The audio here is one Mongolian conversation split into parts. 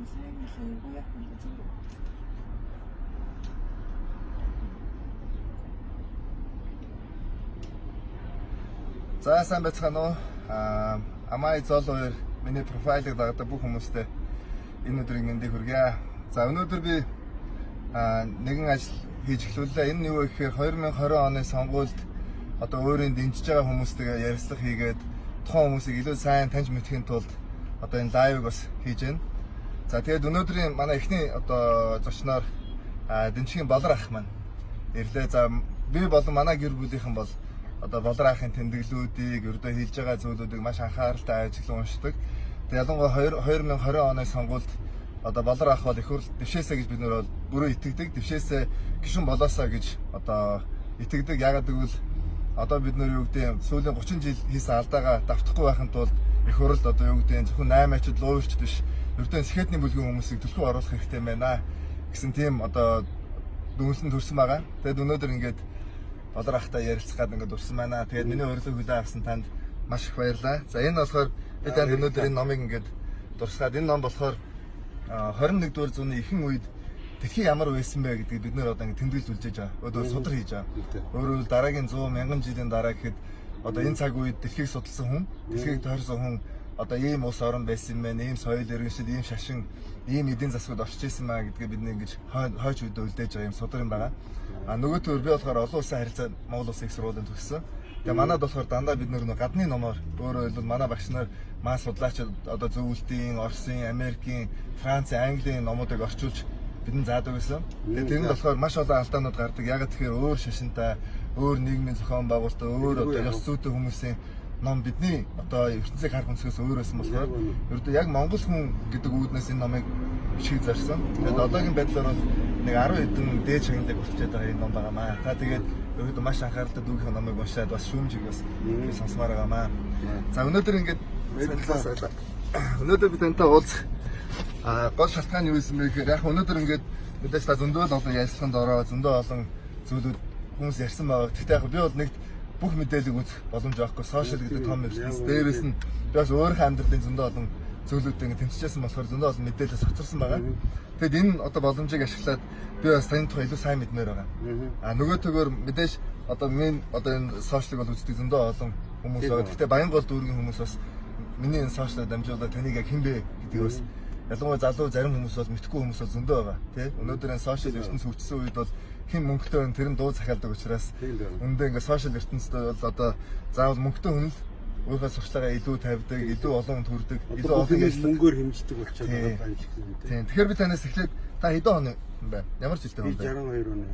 Сайн л юу яах вэ зүг. За сайн байцгаана уу? Амай зол хоёр миний профайлыг дагадаг бүх хүмүүстээ энэ өдрийн мэндийг хүргье. За өнөөдөр би нэгэн ажил хийж эхлүүллээ. Энэ нь юу вэ гэхээр 2020 оны сонгуульд одоо өөрийн дэмжиж байгаа хүмүүстэйгээ ярилцлага хийгээд тухайн хүмүүсийг илүү сайн таньж мэдхийн тулд одоо энэ live ыг бас хийж байна. За тэгээд өнөөдрийн манай эхний одоо зочноор дэмжихийн Болор ах маань ирлээ. За би болон манай гэр бүлийнхэн бол одоо Болор ахын тэмдэглэлүүдийг, ердөө хийж байгаа зүйлүүдийг маш анхааралтай ажиглан уншдаг. Тэгээд ялангуяа 2020 оны сонгуульд одоо Болор ах бол их хурл дэвшээсэ гэж бид нөр бол бүрэн итгэдэг. Дэвшээсэ гишүүн болоосаа гэж одоо итгэдэг. Яагаад гэвэл одоо бид нөр юу гэдэг сүүлийн 30 жил хийсэн алдаагаа давтахгүй байхын тулд их хурлд одоо юу гэдэг зөвхөн 8 ачид луурчд биш ердөө сэхэтний бүлгийн хүмүүсийг төлхөө оруулах хэрэгтэй байна гэсэн тийм одоо дүнлэн төрсэн байгаа. Тэгээд өнөөдөр ингээд Болор ахтай ярилцах гад ингээд урсан байна. Тэгээд миний урилга хүлээн авсан танд маш их баярлалаа. За энэ болохоор би танд өнөөдөр энэ номыг ингээд дурсгаад энэ ном болохоор 21 дугаар зууны ихэнх үед дэлхий ямар байсан бэ гэдгийг бид нэр одоо ингээд тэмдэглэж үлжээж байгаа. Одоо судар хийж байгаа. Өөрөөр хэлбэл дараагийн 100 мянган жилийн дараа гэхэд одоо энэ цаг үед дэлхийг судалсан хүн, дэлхийг тойрсон хүн одоо ийм улс орон байсан юм байна, ийм соёл иргэншил, ийм шашин, ийм эдийн засгууд орчиж исэн маа гэдгээ бид нэг ингэж хойч үедээ үлдээж байгаа юм судар юм байгаа. А нөгөө төр би болохоор олон улсын харилцаа Монгол улсын их сургуулийн төгссөн. Тэгээ манад болохоор дандаа бид нөр гадны номоор өөрөөр хэлбэл манай багш нар маа судлаачид одоо зөвлөлтийн, Оросын, Америкийн, Францын, Английн номуудыг орчуулж бидэнд заадаг байсан. Тэгээ тэрэнд болохоор маш олон алдаанууд гардаг. Ягаад тэгэхээр өөр шашинтай, өөр нийгмийн зохион байгуулалттай, өөр одоо ёс зүйтэй хүмүүсийн ном бидний одоо ертөнцийг харах өнцгөөс өөр байсан болохоор ердөө яг монгол хүн гэдэг үүднээс энэ номыг бичгийг зарсан. Тэгээд одоогийн байдлаар бол нэг 10 хэдэн дээд шагналыг хүртчихэд байгаа энэ ном байгаамаа. Та тэгээд ерөөдөө маш анхааралтай дүүгийнхээ номыг уншаад бас шүүмжиг бас би сонсомоор байгаамаа. За өнөөдөр ингээд баярлалаа. Өнөөдөр би тантай уулзах гол шалтгаан юу байсан бэ гэхээр яг өнөөдөр ингээд мэдээж та зөндөө л олон ярилцлаганд ороо зөндөө олон зүйлүүд хүмүүс ярьсан байгаа. Гэхдээ яг би бол нэгт бүх мэдээллийг үзэх боломж байхгүй. Сошиал гэдэг том ертөнц. Дээрээс нь би бас өөрийнхөө амьдралын зөндөө олон зүйлүүдтэй ингээд тэмцэжсэн болохоор зөндөө олон мэдээлэл цоцорсон байгаа. Тэгэд энэ одоо боломжийг ашиглаад би бас таны тухай илүү сайн мэдмээр байгаа. Нөгөө төгөөр мэдээж одоо минь одоо энэ сошиалыг бол үздэг зөндөө олон хүмүүс байгаа. Гэхдээ Баянгол дүүргийн хүмүүс бас миний энэ сошиалаар дамжуулаад таныг яг хэн бэ гэдгийг бас ялангуяа залуу зарим хүмүүс бол мэдхгүй хүмүүс бол зөндөө байгаа тий. Өнөөдөр энэ сошиал ертөнц хөгжсөн үед бол хэн мөнгөтэй хүн тэр нь дуу захиалдаг учраас үндэ ингээ сошиал ертөнцид бол одоо заавал мөнгөтэй хүн л өөрийнхөө сурчлагаа илүү тавьдаг, илүү олон хүнд хүрдэг, илүү олон ярьдаг. Мөнгөөр хэмждэг болчиход байгаа юм шиг юм тий. Тийм. Тэгэхээр би танаас эхлээд та хэдэн оны юм бэ? Ямар жилтэй Би хүн бэ? 62 оны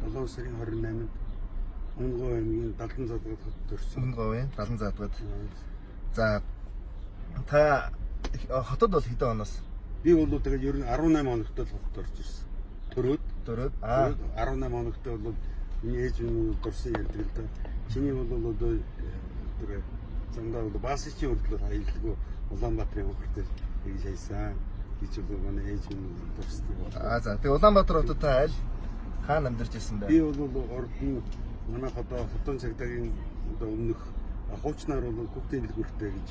7 сарын 28-нд Өмнөгов аймгийн Далан задгад хот төрсөн. Өмнөговийн Далан заадгад. За та хотод бол хэдэн оноос Би бол тэгээд ер нь 18 хоногтой л хотод орж ирсэн. Төрөөд төрөөд 18 хоногтой бол миний ээж минь дурсан ярьдаг л да. Чиний бол одоо тэр замдаа бол баасчийн хүртэл аялалгүй Улаанбаатарын хөхөртэй ингэж хайсан гэж бол манай ээж минь дурсдаг. За тэгээ Улаанбаатар хотод та аль хаана амьдарч ирсэн бэ? Би бол ордон манайх одоо хотон цагдаагийн одоо өмнөх хуучнаар бол хүүхдийн дэлгүүртэй гэж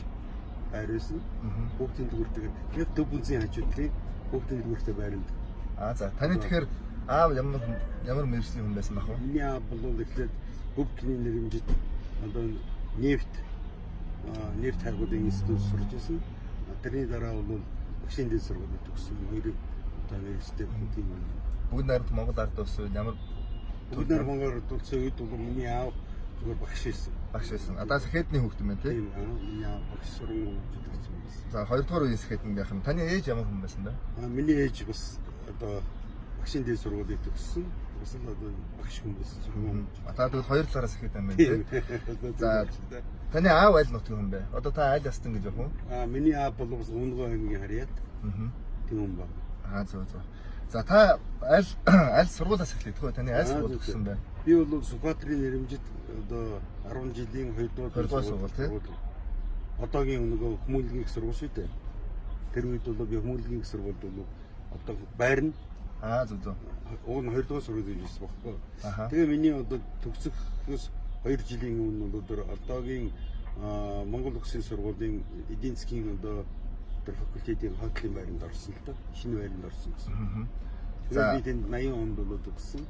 байр байсан. Хүүхдийн дэлгүүртэй яг төв бүнзийн хажуудлын хүүхдийн дэлгүүртэй байранд. За таны тэгэхээр аав ямар ямар мэргэжлийн хүн байсан байх вэ? Миний аав бол эхлээд Гүбкний нэрэмжит одоо нефт нефт хайгуулын институт сурч ирсэн. Тэрний дараа бол багшийн дэд сургуулийг төгссөн. Хоёр одоо мэргэжтэй хүн тийм. Бүгд найрамд Монгол ард улс үед ямар Бүгд нар Монгол ард улсын үед бол миний аав зүгээр багш байсан. Багш байсан. Одоо сэхэтний хүүхэд юм байна тий? Тийм аа миний аав багш сургууль хөгжүүлэгч юм байсан. За хоёрдугаар үеийн сэхэтэн байх юм. Таны ээж ямар хүн байсан бэ? Миний ээж бас одоо багшийн дэд сургуулийг төгссөн. Бас л одоо багш хүн байсан. Сургууль. Та тэгвэл хоёр талаараа сэхэтэн юм байна тий? За таны аав аль нутгийн хүн бэ? Одоо та аль ястан гэж явах уу? Миний аав бол бас Өмнөгов аймгийн Харьяат. Тийм хүн байна. Зөв зөв. За та аль аль сургуулиас эхлэх вэ? Таны аль сургууль төгссөн бэ? Би бол Сүхбаатарын нэрэмжит одоо 10 жилийн 2 дугаар сургууль тий. Одоогийн нөгөө хүмүүнлэгийн их сургууль шүү дээ. Тэр үед бол би хүмүүнлэгийн их сургуульд бол одоо байрна. Зөв зөв. Уг нь 2 дугаар сургууль гэж байсан байхгүй. Тэгээ миний одоо төгсөхөөс 2 жилийн өмнө бол одоогийн Монгол Улсын сургуулийн эдийн засгийн одоо тэр факультетийн хуулийн байранд орсон л доо. Шинэ байранд орсон гэсэн. За. Тэгээд би тэнд 80 онд бол төгссөн.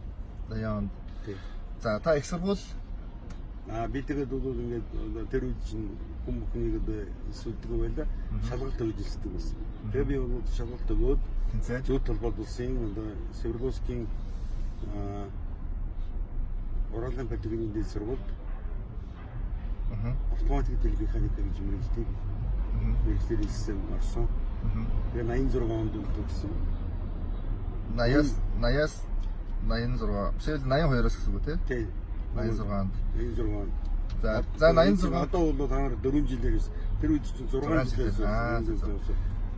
80 онд. Тий. За, та их сургууль Аа, би тэгээд бол ингээд одоо тэр үед чинь хүн бүхнийг одоо эсвэлдэг байлаа. Шалгалт өгж ирсдэг байсан. Тэгээд би бол шалгалт өгөөд тэнцээд зүйт холбоот улсын одоо Свердловскийн Уралын политехникийн дээд сургуульд автоматик телемеханика гэж мэргэжлийг мэргэжлээр элссэн орсон. Тэгээ 86 онд төгссөн. 80-аас 80-аас 86. Жишээл 82-оос гэсэн үг тий? Тий. 86 онд. 86 онд. За, за 86 Одоо бол та нар 4 жилээр байсан. Тэр үед чинь 6 жилээс Аа, байсан. За,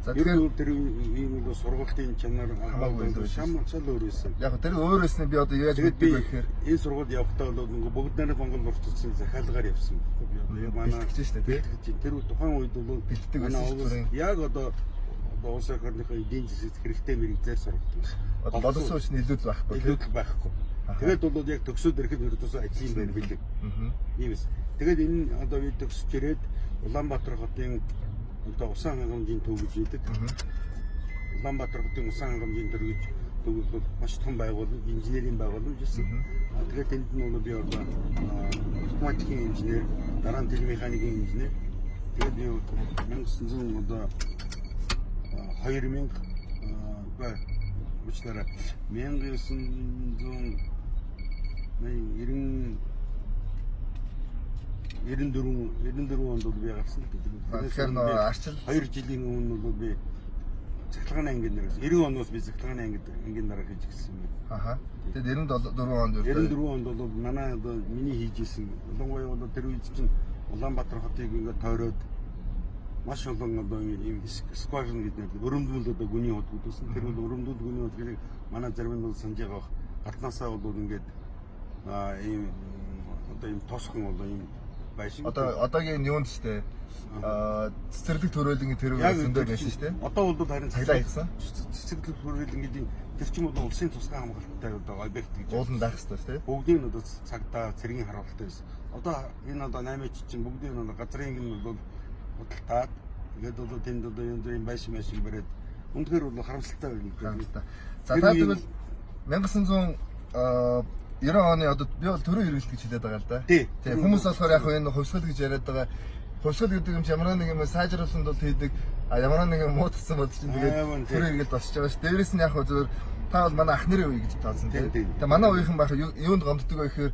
За, тэгэхээр тэгэхээр тэр ийм бол сургалтын чанар Хамаагүй илүү байсан. шам шал өөр байсан. Яг тэр өөр байсныг би одоо яаж Тэгээд мэддэг би вэ гэхээр энэ сургуульд явахдаа бол нөгөө бүгд нарийн Монгол уртцсан захиалгаар явсан байхгүй би одоо яг манай Бэлтгэж штэ, тий? бэлтгэж чинь. Тэр үед тухайн үед бол Бэлтдэг манай байсан шүү улс дээ. яг одоо одоо улс орныхоо эдийн засагт хэрэгтэй мэргэжлээр сургадаг байсан. Одоо боловсон хүчин илүү л байхгүй тий? илүү л байхгүй. Тэгээд бол яг төгсөөд ирэхэд ердөөсөө ажлын байр бэлэг. Ийм эс. Тэгээд энэ одоо би төгсөж ирээд Улаанбаатар хотын одоо усан хангамжийн төв гэж байдаг. Улаанбаатар хотын усан хангамжийн төв гэж төв бол маш том байгууллага, инженерийн байгууллага байсан. А тэгээд тэнд нь бол би одоо автоматикийн инженер, дараа нь телемеханикийн инженер. Тэгээд би 1900 одоо 2000 үгүй уучлаарай 1994 94 онд бол би гарсан л дээ. Тэгэхээр нөгөө арчил 2 жилийн өмнө бол би цахилгааны ангийн дараа 90 оноос би цахилгааны ангид ангийн дараа хийж гисэн юм. Аха. Тэгээд 94 онд ердөө 94 онд бол манай одоо миний хийж исэн ялангуяа бол тэр үед чинь Улаанбаатар хотыг ингээд тойроод маш олон одоо ийм скважин гэдэг нэр өрөмдөл одоо гүний хотгууд байсан. Тэр бол өрөмдөл гүний хот гэдэг манай зарим нь бол санаж байгаа бах. Гаднаасаа бол ингээд ийм одоо ийм тосхон одоо ийм байшин. Одоо одоогийн юунд штэ цэцэрлэг төрөөлөнгийн тэр Яг зөндөө байсан штэ. Одоо бол харин Цахилгаан хийсэн. Цэцэрлэг төрөөлөн гэдэг тэр чинь бол улсын тусгай хамгаалттай одоо объект гэж. Ууланд байх хэрэгтэй штэ. Бүгдийг нь одоо цагдаа цэргийн харуулттай байсан. Одоо энэ одоо 8 чинь бүгдийг нь одоо газрын нь бол худалдаад тэгээд одоо тэнд одоо янз бүрийн байшин байшин бариад үнэхээр бол харамсалтай байна. Харамсалтай. За, та тэгвэл 1990 оны одоо би бол төрийн хэрэглэлт гэж хэлээд байгаа л да. Тий. Тий, хүмүүс болохоор яг энэ хувьсгал гэж яриад байгаа. Хувьсгал гэдэг юм чи ямар нэг юм сайжруулсан бол хийдэг, а ямар нэг юм муутсан бол чинь тэгээд төрийн хэрэглэлт босч байгаа ш. Дээрээс нь яг хөө зөвөр та бол манай ах нарын үе гэж тооцсон тий. Тэгээ манай үеийнхэн байх юунд гомддог вэ гэхээр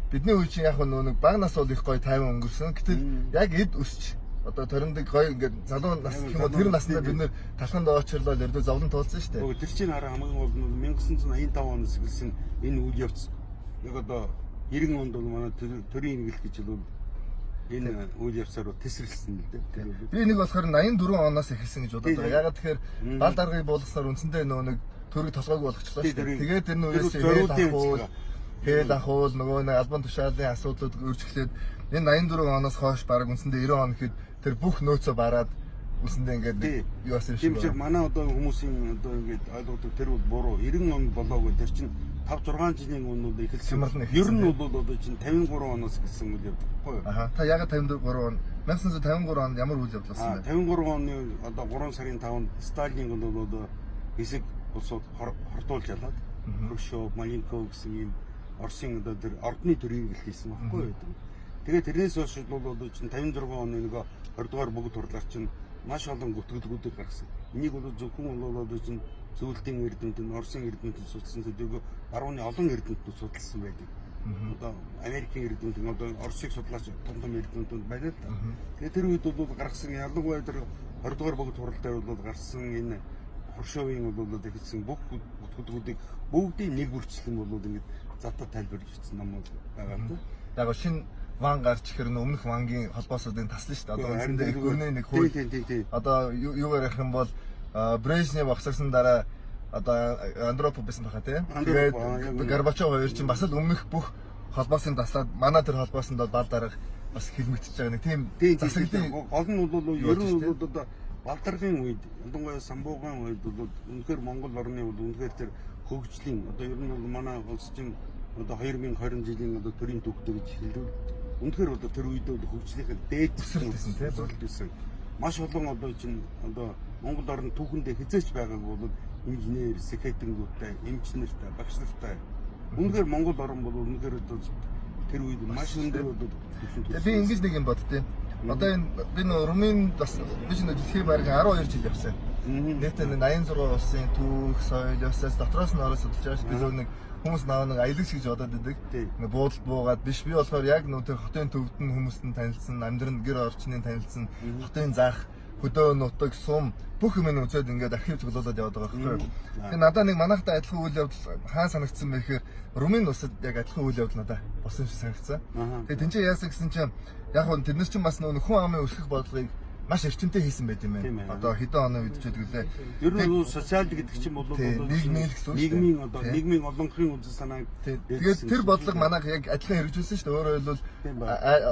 бидний үе чинь яг нөө нэг бага нас бол их гоё тайван өнгөрсөн. Гэтэл яг эд өсч одоо торондог гоё ингээд залуу нас гэх юм уу тэр наснаа бид нэр талханд оочирлол ердөө зовлон туулсан шүү дээ. Тэр чинь хараа хамгийн гол нь 1985 оноос эхэлсэн энэ үйл явц яг одоо 90 онд бол манай төрийн хэрэглэл гэж бол энэ үйл явцаар тесрэлсэн л дээ. Би нэг болохоор 84 оноос эхэлсэн гэж бодоод байгаа. Ягаад тэгэхээр бал даргаыг буулгаснаар үндсэндээ нөгөө нэг төрийг толгойг болгочлоо шүү дээ. Тэгээд энэ үеэс хээл ахуул нөгөө нэг албан тушаалын асуудлууд үржиглээд энэ 84 оноос хойш баг үндсэндээ 90 он гэхэд тэр бүх нөөцөө бараад үндсэндээ ингээд юу асан юм шиг. Тийм шиг манай одоо хүмүүсийн одоо ингээд ойлгодог тэр бол буруу. 90 он болоогүй тэр чинь 5 6 жилийн өмнө бол эхэлсэн. Ер нь бол одоо чинь 53 оноос эхэлсэн үйл явдал байхгүй юу? Аха. Та ягаад 53 он 1953 онд ямар үйл явдал болсон бэ? 53 оны одоо 3 сарын 5-нд Сталин бол одоо хэсэг улсууд хортуулж ялаад Хрущев, Маленков гэсэн ийм Оросын одоо тэр ордны төрийг л хийсэн байхгүй юу? Тэгээд тэрнээс хойш бол одоо чинь 56 оны нөгөө 20 дугаар бүгд хурлаар чинь маш олон гүтгэлгүүдийг гаргасан. Энийг бол зөвхөн бол одоо чинь зөвлөлтийн эрдэмтэн, Оросын эрдэмтэн судалсан төдийгүй барууны олон эрдэмтэн судалсан байдаг. Одоо Америкийн эрдэмтэн, одоо Оросыг судлаач том том эрдэмтэн байна л да. Тэгээд тэр үед бол гаргасан ялангуяа тэр 20 дугаар бүгд хурал дээр бол гарсан энэ Хрущевийн бол эхэлсэн бүх бүтгэдгүүдийг бүгдийг нэг бүрчлэн бол ингэж задаа тайлбарлаж бичсэн ном байгаа юм да. Яг шинэ ван гарч ихээр нь өмнөх вангийн холбоосуудын таслана шүү дээ. Одоо үндсэндээ их гүрний нэг хууль. Одоо юугаар ярих юм бол Брежнев огсорсон дараа одоо Андропов байсан баха тий. Тэгээд Горбачов хоёр чинь бас л өмнөх бүх холбоосын таслаад манай тэр холбоосонд бол бал дарга бас хилмигдчихэж байгаа нэг тийм засаглалын гол нь бол ер нь бол одоо Балдаргын үед, ялангуяа Самбуугаан үед бол үнэхээр Монгол орны бол үнэхээр тэр хөгжлийн одоо ер нь бол манай улс чинь одоо 2020 жилийн одоо төрийн төвхтэй гэж хэлдэг. Үнэхээр одоо тэр үед бол хөгжлийнх нь дээд өсөлт байсан. Маш олон одоо чинь одоо Монгол орн түүхэндээ хэзээ ч байгаагүй бол инженер, сэхэтэнгүүдтэй, эмч нартай, багш нартай. Үнэхээр Монгол орн бол үнэхээр одоо тэр үед маш өндөр одоо түвшинд Тэгээ би ингэж нэг юм боддیں۔ Одоо энэ би нөө Румын бас би ч нөө дэлхийн бараг 12 жил явсан. Нийтдээ 86 улсын түүх, соёл, ёсоос дотроос нь ороо судалж байгаа ш. Би зөв нэг хүмүүс наваа нэг аялагч гэж бодоод идэг. Нэг буудалд буугаад биш, би болохоор яг нөө тэр хотын төвд нь хүмүүст нь танилцсан, амьдран гэр орчныг танилцсан, хотын заах, хөдөө нутаг, сум бүх юм нь үзээд ингээд архив цуглуулад яваад байгаа байхгүй. Тэгээ надаа нэг манайхтай адилхан үйл явдал хаан санагдсан бэ гэхээр Румын улсад яг адилхан үйл явдал надаа болсон юм шиг санагдсан. Тэгээ тэнцээ яасан гэсэн чинь яг хөө тэд нар чинь бас нөө хүн амын өсгөх бодлогыг маш эрчимтэй хийсэн байт юм байна. Одоо хэдэн оны үед ч гэдэг лээ. Ер нь бол социал гэдэг чинь бол нийгмийн л гэсэн үг шүү дээ. Нийгмийн одоо нийгмийн олонхын үзэл санааг. Тэгээд тэр бодлого манайх яг адилхан хэрэгжүүлсэн шүү дээ. Өөрөөр хэлбэл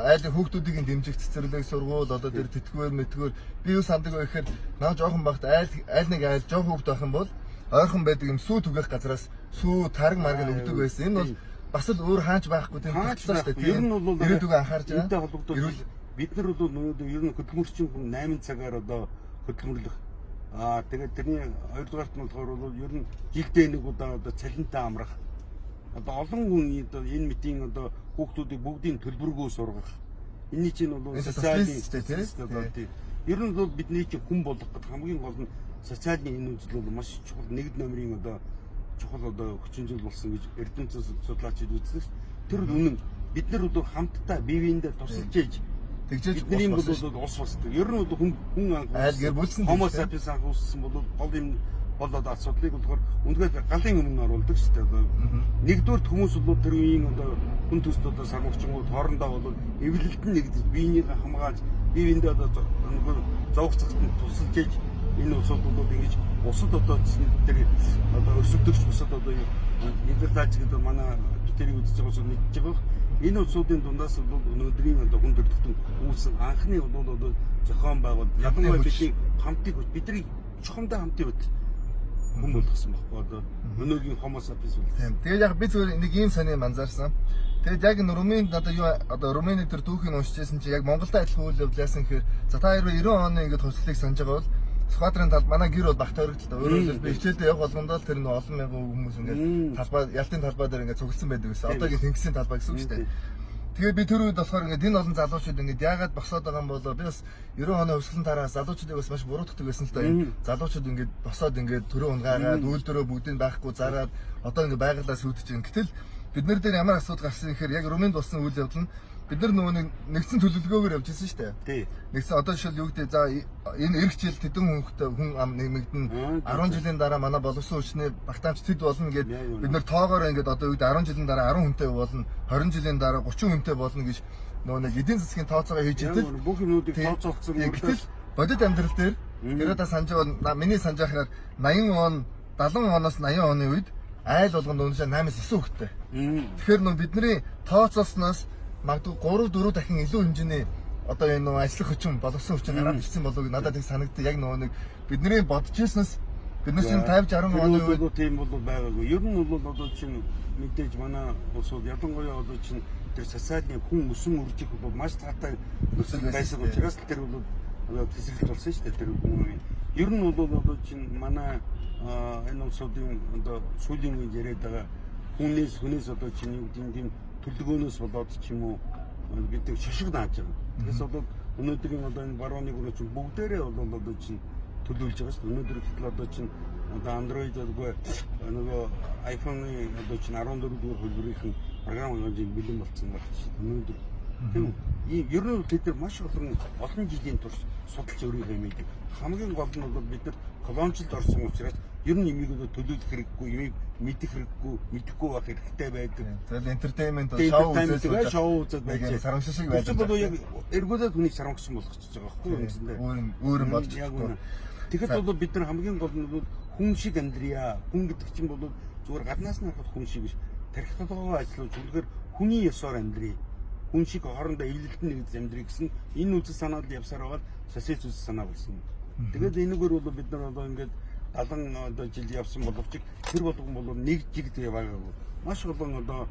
айлын хүүхдүүдийг дэмжих цэцэрлэг, сургууль одоо тэр тэтгэвэр мэтгвэр би юу сандаг вэ гэхээр наа жоохон багт айл айл нэг айл жоохон хүүхд байх юм бол ойрхон байдаг юм сүү түгэх газараас сүү тараг марг нь өгдөг байсан. Энэ бол бас л өөр хаач байхгүй тийм шүү дээ. Ер нь бол ирээдүгөө анхаарч байгаа. Энэтэй холбогдуулж бид нар бол өнөөдөр ер нь хөдөлмөрчин хүн 8 цагаар одоо хөдөлмөрлөх. Аа тэгээд тэрний хоёрдугаарт нь болохоор бол ер нь жилдээ нэг удаа одоо цалинтай амрах. Одоо олон хүний одоо энэ мэтийн одоо хүүхдүүдийг бүгдийг төлбөргүй сургах. Энийний чинь бол социалын одоо тийм. Ер нь бол бидний чинь хүн болгох гэдэг хамгийн гол нь социалын энэ үзэл бол маш чухал нэг номерын одоо чухал одоо хүчин зүйл болсон гэж эрдэмтэн судлаачид үзсэн ш. Тэр үнэн. Бид нар бол хамтдаа бие биендээ тусалж ээж тэгжээж бидний бол ус босдог. Ер нь бол хүн хүн анх айл гэр бүлсэн Homo sapiens анх үүссэн бол гол юм гол одоо асуудлыг болохоор үнэхээр галын өмнө оруулдаг шүү дээ. Нэгдүгээрт хүмүүс бол тэр үеийн одоо хүн төст одоо сармагчингууд хоорондоо бол эвлэлт нь нэгдэж биенийгээ хамгаалж бие биендээ одоо зовх цагт нь тусалж ээж энэ улсууд бол ингэж бусад одоо тэр одоо өрсөлдөгч бусад одоо Нидерланд гэдэг манай битэрийг үзэж байгаа улсууд нэгдэж байгаа. Энэ улсуудын дундаас бол өнөөдрийн одоо хүн төрөлхтөн үүсэн анхны бол одоо зохион байгуул ялангуяа бидний хамтыг бидний чухамдаа хамтын хөт хүн болгосон байхгүй одоо өнөөгийн Homo sapiens бол. Тийм. Тэгээд яг би зүгээр нэг ийм сони анзаарсан. Тэгээд яг энэ Румынд одоо юу одоо Румыны тэр түүхийг уншижсэн чи яг Монголтой адилхан үйл явдал яасан гэхээр за та хоёр 90 оны ингээд хувьсгалыг санаж байгаа бол Сүхбаатарын тал манай гэр бол багт тойрогдолтой. Өөрөөр хэлбэл би хичээлдээ явах болгондоо л тэр нэг олон мянган хүмүүс ингээд талбай ялтын талбай дээр ингээд цугласан байдаг гэсэн. Одоогийн Тэнгисийн талбай гэсэн үг шүү дээ. Тэгээд би тэр үед болохоор ингээд энэ олон залуучууд ингээд яагаад босоод байгаа юм болоо би бас 90 оны хувьсгалын дараа залуучуудыг бас маш буруутгадаг байсан л да. Залуучууд ингээд босоод ингээд төрөө унгаагаад үйлдвэрөө бүгдийг байхгүй зараад одоо ингээд байгалаа сүйдэж байна. Гэтэл бид нар дээр ямар асуудал гарсан гэхээр яг Румынд болсон үйл явдал нь бид нар нөгөө нэг нэгдсэн төлөвлөгөөгөөр явж ирсэн шүү дээ. Нэгдсэн одоо жишээл юу гэдэг за энэ эх жил тэдэн хүнхтэй хүн ам нэмэгдэн 10 жилийн дараа манай боловсон хүчний багтаамж тэд болно гэд бид нар тоогоор ингээд одоо юу гэдэг 10 жилийн дараа 10 хүнтэй болно, 20 жилийн дараа 30 хүнтэй болно гэж нөгөө нэг эдийн засгийн тооцоогоо хийж итэл бүх юмнуудыг тооцоолцсон. Гэтэл бодит амьдрал дээр тэр одоо санаж байгаа миний санаж байхаар 80 он 70 оноос 80 оны үед айл болгонд өнөөдөр 8-9 хүүхэдтэй. Тэгэхээр нөгөө бидний тооцоолсноос магадгүй 3 4 дахин илүү хэмжээний одоо энэ нөгөө ажиллах хүчин боловсон хүчин гараад ирсэн болов уу надад их санагддаг. Яг нөгөө нэг бидний бодож ирснээс бид нар чинь 50 60 оны үед тийм бол байгаагүй. Ер нь бол одоо чинь мэдээж манай улсууд ялангуяа одоо чинь тэр социалын хүн өсөн үржих бол маш таатай нөхцөл байсан учраас тэр бол одоо тесрэлт болсон шүү дээ тэр хүн. Ер нь бол одоо чинь манай энэ улсуудын одоо сүүлийн үед яриад байгаа хүнээс одоо чинь юу гэдэг юм төлөвлөгөөнөөс болоод ч юм уу бид шошго нааж байгаа. Тэгээс бол өнөөдрийн одоо энэ барууны гүрэн чинь бүгдээрээ бол одоо чинь төлөвлөж байгаа шүү дээ. Өнөөдөр хүртэл одоо чинь одоо Android үгүй нөгөө iPhone-ы одоо чинь 14 дугаар хөлбөрийнх нь програм хангамжийг бэлэн болсон байх чинь өнөөдөр. Тийм үү? Ер нь тэд нар маш олон жилийн турш судалж өөрийнхөө юмыг хамгийн гол нь бол бид нар колоничлд орсон учраас ер нь юмыг одоо төлөвлөх хэрэггүй, юмыг мэдэх хэрэггүй, мэдэхгүй байх хэрэгтэй байдаг. Тэгэл entertainment шоу үзээд шоу үзээд байж сарамшиг шиг байж. Тэр бол яг эргүүлээд хүнийг сарамгсан болгочихж байгаа байхгүй юу үндсэндээ. Өөр өөр бодож чадахгүй. Тэгэхэд бол бид нар хамгийн гол нь бол хүн шиг амьдрья. Хүн гэдэг чинь бол зүгээр гаднаас нь харахад хүн шиг биш. Тархи толгоогоо ажиллуулж үнэхээр хүний ёсоор амьдрья. Хүн шиг хоорондоо эвлэлтэн нэгдэж амьдрья гэсэн энэ үзэл санаанд явсаар байгаа социалист үзэл санаа болсон. Тэгээд энэгээр бол бид нар одоо ингээд 70 одоо жил явсан боловч тэр болгон бол нэг жигд яваагүй. Маш олон одоо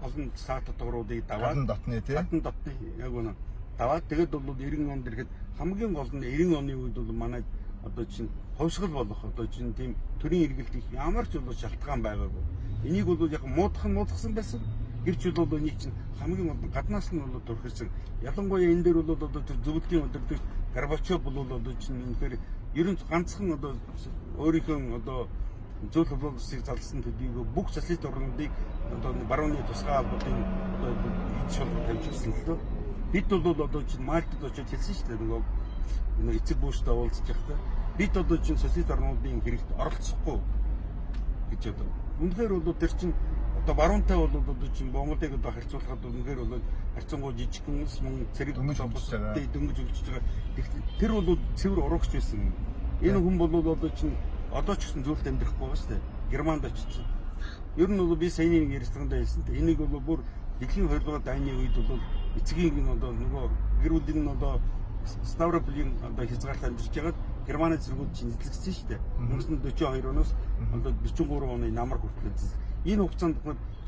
олон цаат дотгоруудыг даваад гадна дотны тий. Гадна дотны яг үнэ. Даваад тэгээд бол 90 онд ирэхэд хамгийн гол нь 90 оны үед бол манай одоо чинь хувьсгал болох одоо чинь тийм төрийн эргэлт их ямар ч бол шалтгаан байгаагүй. Энийг бол яг муудах нь муудахсан байсан. Гэвч бол энийг чинь хамгийн гол нь гаднаас нь бол түрхэрсэн. Ялангуяа энэ дээр бол одоо тэр зөвлөлийн удирдагч Горбачов бол одоо чинь үнэхээр ер нь ганцхан одоо өөрийнхөө одоо зөөл улсыг залсан төдийгөө бүх социалист орнуудыг одоо барууны тусгай албадын одоо ид шулга тавьчихсан л дөө. Бид бол одоо чинь Мальтад очиж хэлсэн шүү дээ нөгөө эцэг бүүштэй уулзж байхдаа бид одоо чинь социалист орнуудын хэрэгт оролцохгүй гэж одоо. Үнэхээр бол тэр чинь одоо баруунтай бол одоо чинь Монголыг одоо харьцуулахад үнэхээр бол харьцангуй жижигхэн улс мөн цэрэг Дөнгөж хөгжиж байгаа. Дөнгөж хөгжиж байгаа. Тэр бол цэвэр урагч байсан. Энэ хүн бол одоо чинь одоо ч гэсэн зөвлөлт амьдрахгүй байгаа шүү дээ. Германд очсон. Ер нь бол би саяны нэг ярилцлаганд хэлсэн. Энийг бол бүр дэлхийн 2 дугаар дайны үед бол эцгийн нь одоо нөгөө гэр бүлийн нь одоо Ставрополийн одоо хязгаарлалт амьдарч байгаад Германы цэргүүд чинь эзлэгдсэн шүү дээ. 1942 оноос одоо 43 оны намар хүртэл эзэлсэн. Энэ хугацаанд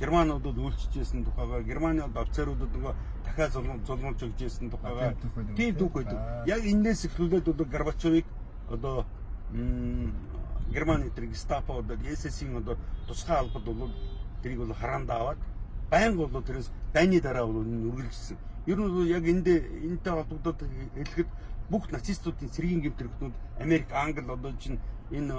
Германууд үйлчилжсэн тухайгаа Германы одоо офицеруудад нөгөө дахиад зулмуулж өгч байсан тухайгаа тийм түүх байдаг. Яг энээс эхлүүлээд одоо Горбачовыг одоо Германы тэр Гестапо одоо СС-ийн одоо тусгай албад бол тэрийг бол хараанд аваад байнга бол тэрээс дайны дараа бол үргэлжилсэн. Ер нь бол яг энэтэй холбогдоод хэлэхэд бүх нацистуудын цэргийн гэмт хэрэгтнүүд Америк, Англи одоо чинь энэ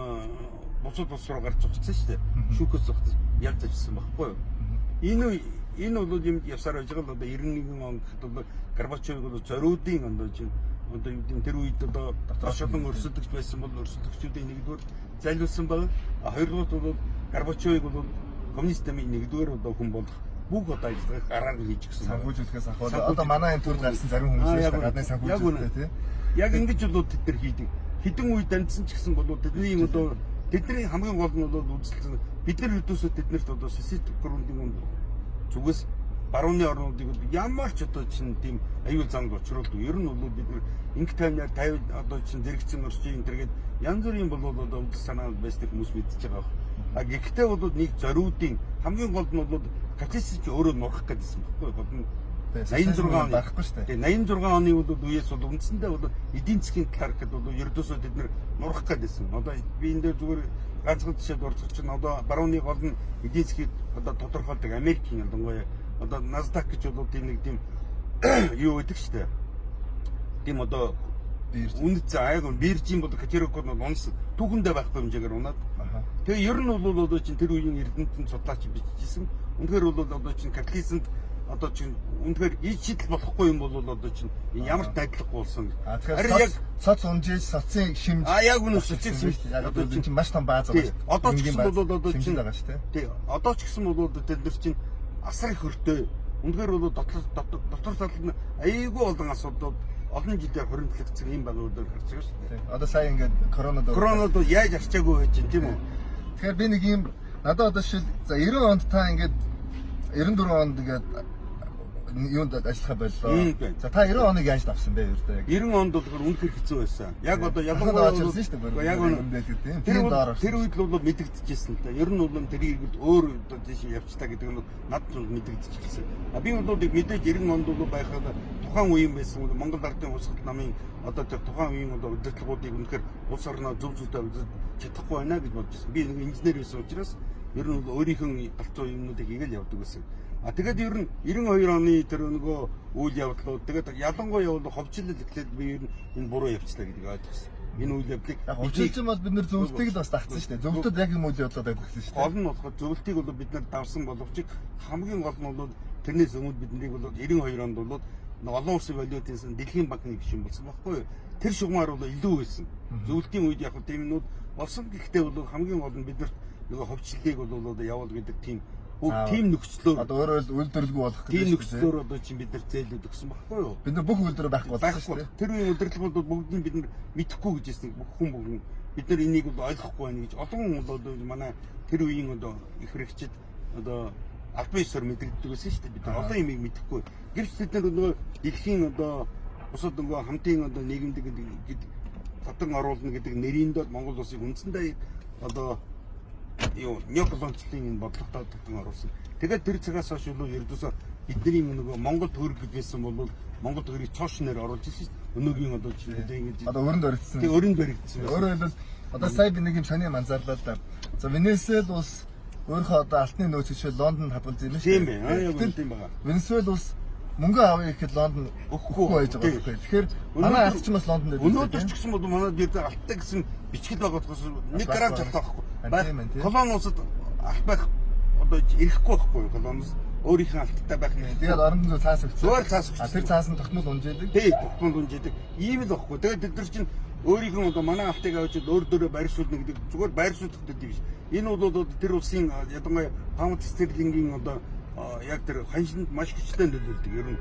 бусад улс руу гарч зогссон шүү дээ. Шүүхээс зогссон ялж авчихсан байхгүй юу? Энэ бол юм явсаар байж байгаа л одоо 91 он гэхэд бол Горбачовыг бол зориудын одоо чинь одоо юу гэдэг тэр үед одоо дотоос олон өрсөлдөгч байсан бол өрсөлдөгчүүдийн нэгдүгээр зайлуулсан байгаа. А хоёрдугаар бол Горбачовыг бол коммунист намын нэгдүгээр одоо хүн болох бүх одоо ажиллагааг гараар хийж гисэн. Санхүүжүүлэхээс ахвал одоо манай энэ төрд гарсан зарим хүмүүс шүү дээ. Гадны санхүүжүүлэлтэй тий. Яг ингэж бол тэд нар хийдэг. Хэдэн үе дамжсан ч гэсэн бол тэдний юм одоо тэдний хамгийн гол нь бол үзэлцэн бид нар ердөөсөө тэднэрт одоо социалист гүрүүндийн зүгээс барууны орнуудыг ямар ч одоо чинь тийм аюул замд учруулдаг. Ер нь бол бид нар инг таймнаар 50 одоо чинь зэрэгцэн орчин энэ төргээд янз бүрийн бол одоо үзэл санаа байсныг хүмүүс мэдчихэж байгаа. А гэхдээ бол нэг зориудын хамгийн гол нь бол капиталист чи өөрөө нурах гэдсэн баггүй гол нь 86 оны байхгүй шүү дээ. Тэгээ 86 оны бол үеэс бол үндсэндээ бол эдийн засгийн талаар гэхэд бол ердөөсөө бид нар нурах гэдсэн. Одоо би энэ дээр зүгээр ганцхан жишээ дурдах чинь одоо барууны гол нь эдийн засгийг одоо тодорхойлдог Америкийн ялангуяа одоо Nasdaq гэж бол тийм нэг тийм юу байдаг шүү дээ. Тийм одоо үнэт заа биржийн бол котировкод нь унсан. Түүхэндээ байхгүй хэмжээгээр унаад. Тэгээ ер нь бол одоо чинь тэр үеийн эрдэмтэн судлаач бичижсэн. Үнэхээр бол одоо чинь капитализмд одоо чинь үнэхээр ий шийдэл болохгүй юм бол одоо чинь ямар ч найдлахгүй болсон. Тэгэхээр яг соц унжиж соцын шимж. А яг үнэ соцын шимж. Одоо чинь маш том бааз байгаа шүү дээ. Одоо ч гэсэн бол одоо чинь байгаа шүү дээ. Тий. Одоо ч гэсэн бол тэд нар чинь асар их хөртэй. Үнэхээр бол дотор тал нь айгүй олон асуудлууд олон жилээр хуримтлагдсан юм байгаа өдөр харж байгаа шүү дээ. Одоо сая ингээд коронад яаж арчаагүй байж чинь тийм үү? Тэгэхээр би нэг юм надад одоо шил за 90 онд та ингээд 94 онд ингээд юунд ажиллахаа боллоо. За та 90 оныг яаж давсан бэ ердөө яг? 90 онд болохоор үнэхээр хэцүү байсан. Яг одоо ялангуяа яг үнэ тэр үед л бол мэдэгдэжсэн л да. Ер нь бол тэр иргэд өөр одоо тийш явчихлаа гэдэг нь надад бол мэдэгдэжсэн. А би бол мэдээж 90 онд бол байхад тухайн үеийн байсан бол Монгол Ардын хувьсгал намын одоо тэр тухайн үеийн одоо удирдлагуудыг үнэхээр улс орноо зөв зөвтэй удирдах чадахгүй байна гэж бодож байсан. Би нэг инженер байсан учраас ер нь бол өөрийнхөө галзуу юмнуудыг хийгээл явдаг байсан. А тэгээд ер нь 92 оны тэр нөгөө үйл явдлууд тэгээд ялангуяа бол ховчлол эхлээд би ер нь энэ буруу явчлаа гэдгийг ойлгосон. Энэ үйл явдлыг ховчлол бол бид нэр зөвлөлтийг л бас дагцсан шүү дээ. Зөвлөлтөд яг юм үйл явдлууд дагцсан шүү дээ. Гол нь болохоор зөвлөлтийг бол бид нар давсан боловч хамгийн гол нь бол тэрнээс өмнө биднийг бол 92 онд бол олон улсын валютын дэлхийн банкны гишүүн болсон байхгүй юу? Тэр шугамар бол илүү байсан. Зөвлөлтийн үед яг тийм юмнууд болсон. Гэхдээ бол хамгийн гол нь биднэрт нөгөө ховчлолыг бол явуул гэдэг тийм тийм нөхцлөөр одоо өөрөөр үйлдвэрлэлгүй болох гэдэг тийм нөхцлөөр одоо чинь бид нар зээлүүд өгсөн байхгүй юу? Бид нар бүх үйлдвэр байхгүй болсон шүү дээ. Тэр үеийн удирдлага бол бүгд нь бид нар мэдэхгүй гэж хэлсэн. Бүх хүн бүгд бид нар энийг бол ойлгохгүй байна гэж олон хүн бол манай тэр үеийн одоо их хэрэгчид одоо албан ёсоор мэдрэгддэг байсан шүү дээ. Бид нар олон юмыг мэдэхгүй. Гэвч тэд нар нөгөө дэлхийн одоо бусад нөгөө хамтын одоо нийгэмдэг гэдэг татан оруулна гэдэг нэрийн доод Монгол улсыг үндсэндээ одоо юу неоколоничлалын энэ бодлоготой татан оруулсан. Тэгээд тэр цагаас хойш юу ердөөсөө Бидний нөгөө Монгол төгрөг гэж байсан бол Монгол төгрөгийг цоо шинээр оруулж ирсэн шүү дээ. Өнөөгийн одоо жишээ ингэж Одоо өрөнд баригдсан. Тэг өрөнд баригдсан байсан. Өөрөөр хэлбэл одоо сая би нэг юм сони юм анзаарлаа л да. За Венесуэл улс өөрийнхөө одоо алтны нөөц хичээл Лондонд хадгалж юм шүү. Тийм ээ. Аа яг Гэтэл тийм байгаа. Венесуэл улс мөнгө авъя гэхэд Лондон өгөхгүй байж байгаа Тийм. байхгүй. Тэгэхээр манай алт ч бас Лондонд байдаг. Өнөөдөр ч гэсэн бол манай бид алттай гэсэн бичгэл байгаа болохоос 1 грамм ч алт байхгүй. Аа, тийм ээ, тийм. Колон улсад алт байх одоо ирэхгүй байхгүй юу? Колон улс өөрийнх нь алттай байх нь. Тэгээд орондон зүй цаас өгсөн. Зүгээр цаас өгсөн. А тэр цаас нь тогтмол унжээдэг. Тий, тогтмол унжээдэг. Ийм л байхгүй. Тэгээд бид нар чинь өөрийнх нь одоо манай алтыг авч өөр дөрөө байршуулна гэдэг зүгээр байршуулах гэдэг биш. Энэ бол одоо тэр улсын ялангуяа паунд стерлингийн одоо яг тэр ханшинд маш хүчтэй нөлөөлдөг ер нь.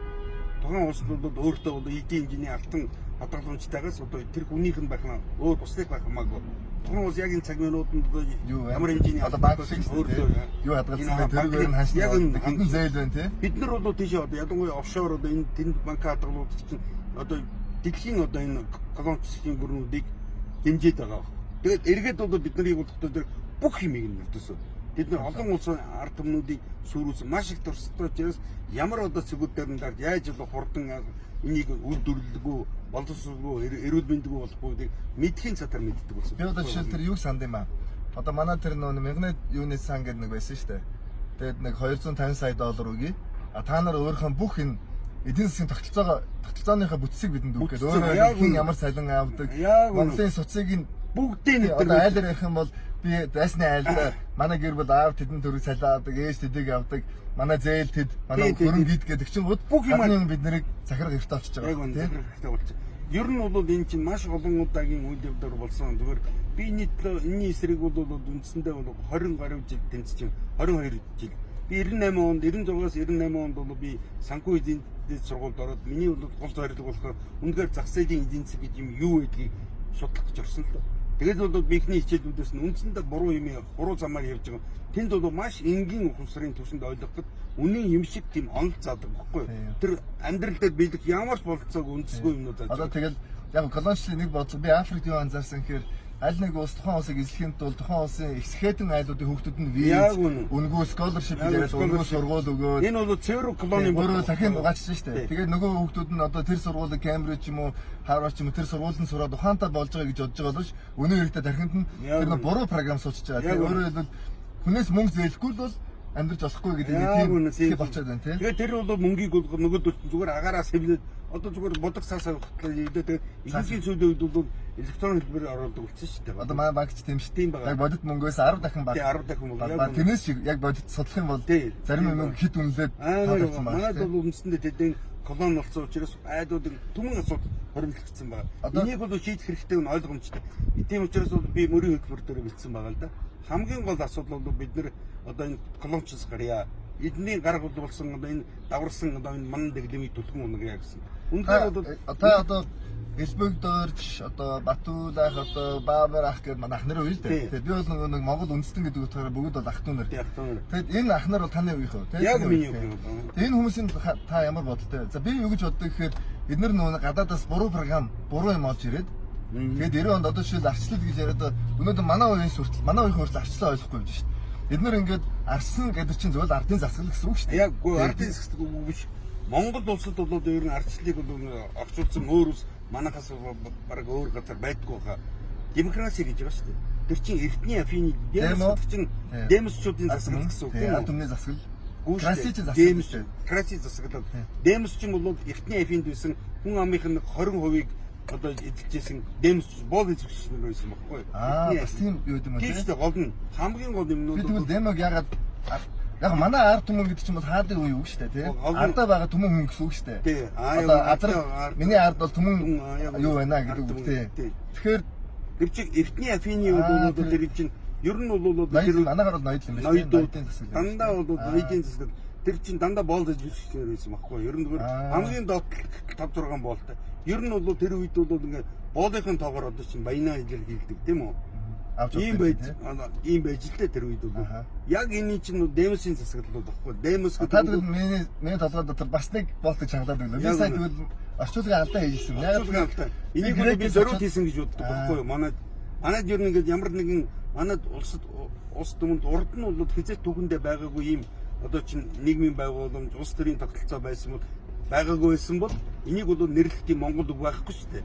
Тухайн улсад бол өөртөө бол эдийн хэмжээний алтан хадгаламжтайгаас одоо тэр хүнийх нь байх нь өөр бусдыг байх хамаагүй. Тухайн улс яг энэ цаг минутанд одоо Юу вэ? ямар хэмжээний Одоо банк шиг өөртөө юу хадгалсан бэ? Тэрүүгээр нь ханшин яг энэ хэдэн зээл байна тий? Бид нар бол тийшээ одоо ялангуяа офшор одоо энэ тэнд банк хадгалууд чинь одоо дэлхийн одоо энэ колончийн бүрнүүдийг дэмжиж байгаа. Тэгээд эргээд бол бид нарыг бодохдоо тэр бүх юмыг нь өвдөсөө. Бид нар олон улсын ард түмнүүдийг сүрүүлсэн маш их туршлагатай учраас ямар одоо цэгүүд дээр нь дарж яаж одоо хурдан энийг үйлдвэрлэлгүй боловсролгүй эрүүл мэндгүй болохгүй гэдэг мэдхийн цатар мэддэг болсон. Би одоо жишээл тэр юг санд юм аа. Одоо манай тэр нөө мянганы юуны сан гэдэг нэг байсан шүү дээ. Тэгээд нэг 250 сая доллар өгье. А та нар өөрийнхөө бүх энэ эдийн засгийн тогтолцооныхоо бүтцийг бидэнд өгөх гэдэг. Бүтцийг, Өөрөөр яг хэн үнэ. ямар цалин авдаг, Яг үнэ. Монголын суцыг нь Бүгдийг нь одоо айлаар ярих юм бол би дайсны айлдаа манай гэр бүл аав тэдэн төгрөг цалин авдаг, ээж тэдийг авдаг, манай зээл тэд, манай Тий, тий, хөрөнгө тий. гид гэдэг чинь гууд Бүх юм гадны юм бид нарыг захирах эрхтэй болчихж Яг байгаа. үнэ тий? захирах хэрэгтэй болчих. Ер нь бол энэ чинь маш олон удаагийн үйл явдлаар болсон. Зүгээр би энэ төлөө энэний эсрэг бол үндсэндээ бол 20 гаруй жил тэмцэж байна. 22 жил. Би 98 онд 96-аас 98 онд бол би санхүү эдийн засгийн сургуульд ороод миний бол гол зорилго болохоор үнэхээр зах зээлийн эдийн засаг гэж юм юу байдгийг судлах гэж орсон л доо. Тэгээд бол би эхний хичээлүүдээс нь үндсэндээ буруу юм буруу замаар явж байгаа. Тэнд бол маш энгийн ухамсарын түвшинд ойлгоход үнэн юм шиг тийм онол заадаг байхгүй юу? Тийм. Тэр амьдрал дээр биелэх ямар ч бололцоог үндэсгүй юмнууд зааж Одоо тэгэл яг колоничлын нэг бодлого би Африкт юу анзаарсан гэхээр аль нэг улс тухайн улсыг эзлэхийн тулд тухайн улсын ихсхэдэн айлуудын хүүхдүүд нь виз, Яг үнэн. үнэгүй scholarship Яг яриад үнэгүй scholarship. сургууль өгөөд Энэ бол цэвэр колони өөрөө дахин угаачсан шүү дээ. Тий. Тэгээд нөгөө хүүхдүүд нь одоо тэр сургуулийг Кембриж юм уу, Харвард ч юм уу тэр сургуулинд сураад ухаантай болж байгаа гэж бодож байгаа боловч өнөө хэрэгтэй тархинд нь Яг тэр нэг үнэн. буруу програм суучж байгаа. Яг Тэгээд үнэн. өөрөөр хэлбэл хүнээс мөнгө зээлэхгүй л бол амьдрч болохгүй гэдэг нэг Яг тийм үнэн, сэтгэл болчиход байна тий. Тэгээд тэр бол мөнгийг бол нөгөөдөл чинь зүгээр агаараа сэвлээд одоо зүгээр бодог цаасаа хөтлөө ийдээ тэгээд эдийн засгийн сүүлийн үед бол электрон хэлбэрээр оруулдаг болсон шүү дээ. Одоо манай банк ч тийм шүү. Тийм байгаа. Яг бодит мөнгөөс 10 дахин баг. Тий, 10 дахин мөнгө. Яг Ба үнэн. тэрнээс шиг яг бодит судлах юм бол Тий. зарим Тийм юм байна. хит үнэлээд Аа таалагдсан байна. манайд тий. бол үндсэндээ тэдэн колони болсон учраас айдуудын түмэн асуудал хоримтлагдсан байна. Одоо- Энийг бол шийдэх хэрэгтэй нь ойлгомжтой. Тийм учраас бол би мөрийн хөтөлбөр дээр бэлдсэн байгаа л да. Хамгийн гол асуудал бол бид нэр одоо энэ колончс гарья. Эдний гарга болсон одоо энэ даварсан одоо энэ ман дэглэмийг түлхэн унгая гэсэн. Та Үнэхээр бол та одоо Элбэг дөрж одоо Батүл ах одоо Баабар ах гэдэг манай ах нар үйл Тий. дээ. Тэгээд би бол нөгөө нэг Монгол үндэстэн гэдэг утгаараа бүгд бол ах дүү нар. Тий, ах дүү нар. Тэгээд энэ ах нар бол таны үеийнх үү? Тий? Яг Таны миний үеийнх, тий. үеийнх. Тэгээд энэ хүмүүсийн та ямар бодолтой вэ? За би юу гэж боддог гэхээр эдгээр нөгөө нэг гадаадаас буруу програм, буруу юм олж ирээд тэгээд 90 онд одоо жишээл арчлал гэж яриад өнөөдөр манай үеийн хүртэл манай үеийн хүртэл арчлаа ойлгохгүй юм шүү дээ. Эдгээр ингээд арсан гэдэг чинь зөвхөн ардын засаглал гэсэн үг шүү дээ. Яг гоо ардын засаг үг биш. Монгол улсад бол ер нь ардчлалыг бол орчуулсан өөр улс манахаас баг өөр газар байдгүй хаа. Демокраси гэж байгаа шүү дээ. Тэр чинь эртний Афины демос Демо. гэдэг чинь Тий. демосчуудын засаглал гэсэн үг Тий, тийм ард үү? түмний засаглал. Гүү шүү Краси дээ. чинь засаглал Демос шүү дээ. краси засаглал. Демос чинь бол эртний Афинд байсан хүн амынх нь 20%-ийг одоо эзэлжсэн демос боол эзэмшигч нар байсан байхгүй юу? Аа, Эртний бас тийм юу юм Тийм те. шүү дээ гол нь хамгийн гол юмнууд Би бол тэгвэл демог ягаад яг манай ард түмэн гэдэг чинь бол хаадын үе үг шүү дээ тий. Гол нь- Ардаа байгаа түмэн хүн гэсэн үг шүү дээ. Тий. Аа, Одоо яг азар ард- миний ард бол түмэн Түмэн, аа, яг юу байна ард гэдэг үг түмэн, тий. тий. Тэгэхээр Тэр чинь эртний Афины Аа, бол тэр чинь ер нь бол ноёд манайхаар бол ноёд юм байна. ноёдууд Ноёдын засаглал. дандаа бол ноёдын засаглал тэр чинь дандаа боол эзэмшигчнэр байсан байхгүй юу? Ер нь зүгээр Аа. хамгийн доод 5 6 боолтой. Ер нь бол тэр үед бол ингээ боолынхын тоогоор одоо чинь баянаа илэрхийлдэг тийм үү? Авч Ийм явдаг, байж тий. ийм байж л дээ тэр үед бол. Аха. Яг энэ чинь демосийн засаглал байхгүй юу? Демос Та тэгвэл миний толгой дотор бас нэг болтыг чангалаад өглөө. Би Яг сайн үнэ. тэгвэл орчуулгын алдаа хийжсэн. Яг Орчуулгын алдаа. Энийг бол би зориуд хийсэн гэж боддог байхгүй юу? Манайд ер нь ингээд ямар нэгэн манайд улсад улс түмэнд урд нь бол хизээч түүхэндээ байгаагүй ийм одоо чинь нийгмийн байгууламж, улс төрийн тогтолцоо байсан бол байгаагүй байсан бол энийг бол нэрлэхдээ Монгол үг байхгүй шүү дээ.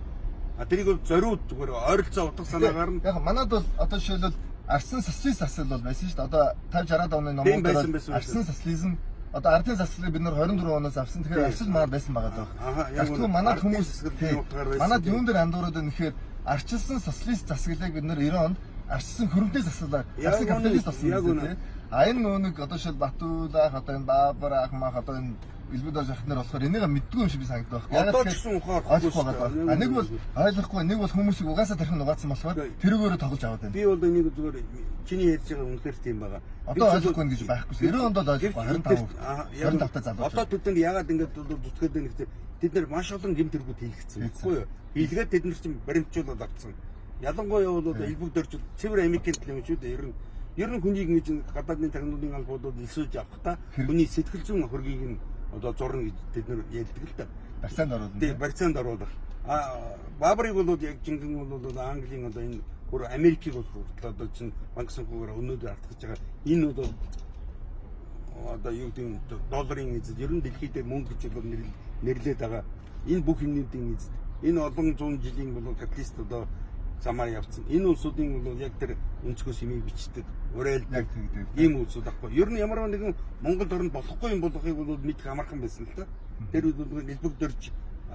А тэрийг бол зориуд зүгээр ойролцоо утга санаагаар нь Яг манад бол одоо жишээлбэл арсан социалист засал бол байсан шүү дээ. Одоо 50 60-аад оны Тийм номууд байсан, дээр байсан, арсан социализм одоо ардын засалыг бид нар 24 оноос авсан. Тэгэхээр Тийм. арсал манад байсан байгаа даа. Аха, яг Тэгвэл үнэ. манад Ардын хүмүүс засал тийм, энэ утгаар байсан. манад юун дээр андуураад байна гэхээр арчилсан социалист засаглалыг бид нар 90 онд арчилсан хөрөнгөний засаглалаар Яг арсан үнэ, капиталист болсон яг юм үнэ. тийм. А энэ нөө нэг одоо шил Батүлах одоо энэ Баабар ах мах одоо энэ Элбэг дорж ах нар болохоор энийг мэддгүй юм шиг би санагдах байхгүй. Одоо ч гэсэн ухаан орохгүй ойлгохгүй шүү байгаа. дээ. А нэг бол ойлгохгүй, нэг бол хүмүүсийг угаасаа тархин угаацсан болохоор тэрүүгээрээ тоглож аваад байна. Би бол энийг зүгээр чиний ярьж байгаа үнэхээр тийм байгаа. Одоо ойлгохгүй гэж байхгүй шүү. 90 онд бол ойлгохгүй 25 25 та залуу. Одоо тэд нар ягаад ингэж зүтгээд байна гэхээр тэд нар маш олон гэмт хэргүүд хийлгэсэн байхгүй юу? Хийлгээд тэд нар чинь баримтжуулаад авцсан. Ялангуяа бол одоо элбэг дөрж цэвэр Америкийн тал юм шүү дээ. Ер нь хүнийг ингэж гадаадны технологийн албадууд элсүүлж авахдаа хүний сэтгэл зүйн хөргийг нь одоо зурна гэж тэд нар ярьдаг л да. Барьцаанд оруулна. Тийм, барьцаанд оруулах. А Баабрыг бол яг жинхэнэ бол Английн одоо энэ бүр Америкийг бол одоо чинь банк санхүүгээр өнөөдөр артгаж байгаа энэ бол одоо юу гэдэг нь долларын эзэд ер нь дэлхий дээр мөнгө гэж бол нэрлээд байгаа энэ бүх юмнуудын эзэд энэ олон зуун жилийн бол капиталист одоо замаар явцсан. Энэ улсуудын бол яг тэр өнцгөөс имийг бичдэг, уриалдаг Яг тэгдэг. ийм улсууд ахгүй. Ер нь ямар нэгэн Монгол орнд болохгүй юм болохыг бол мэдэх амархан байсан л да. Тэр үед бол элбэг дөрж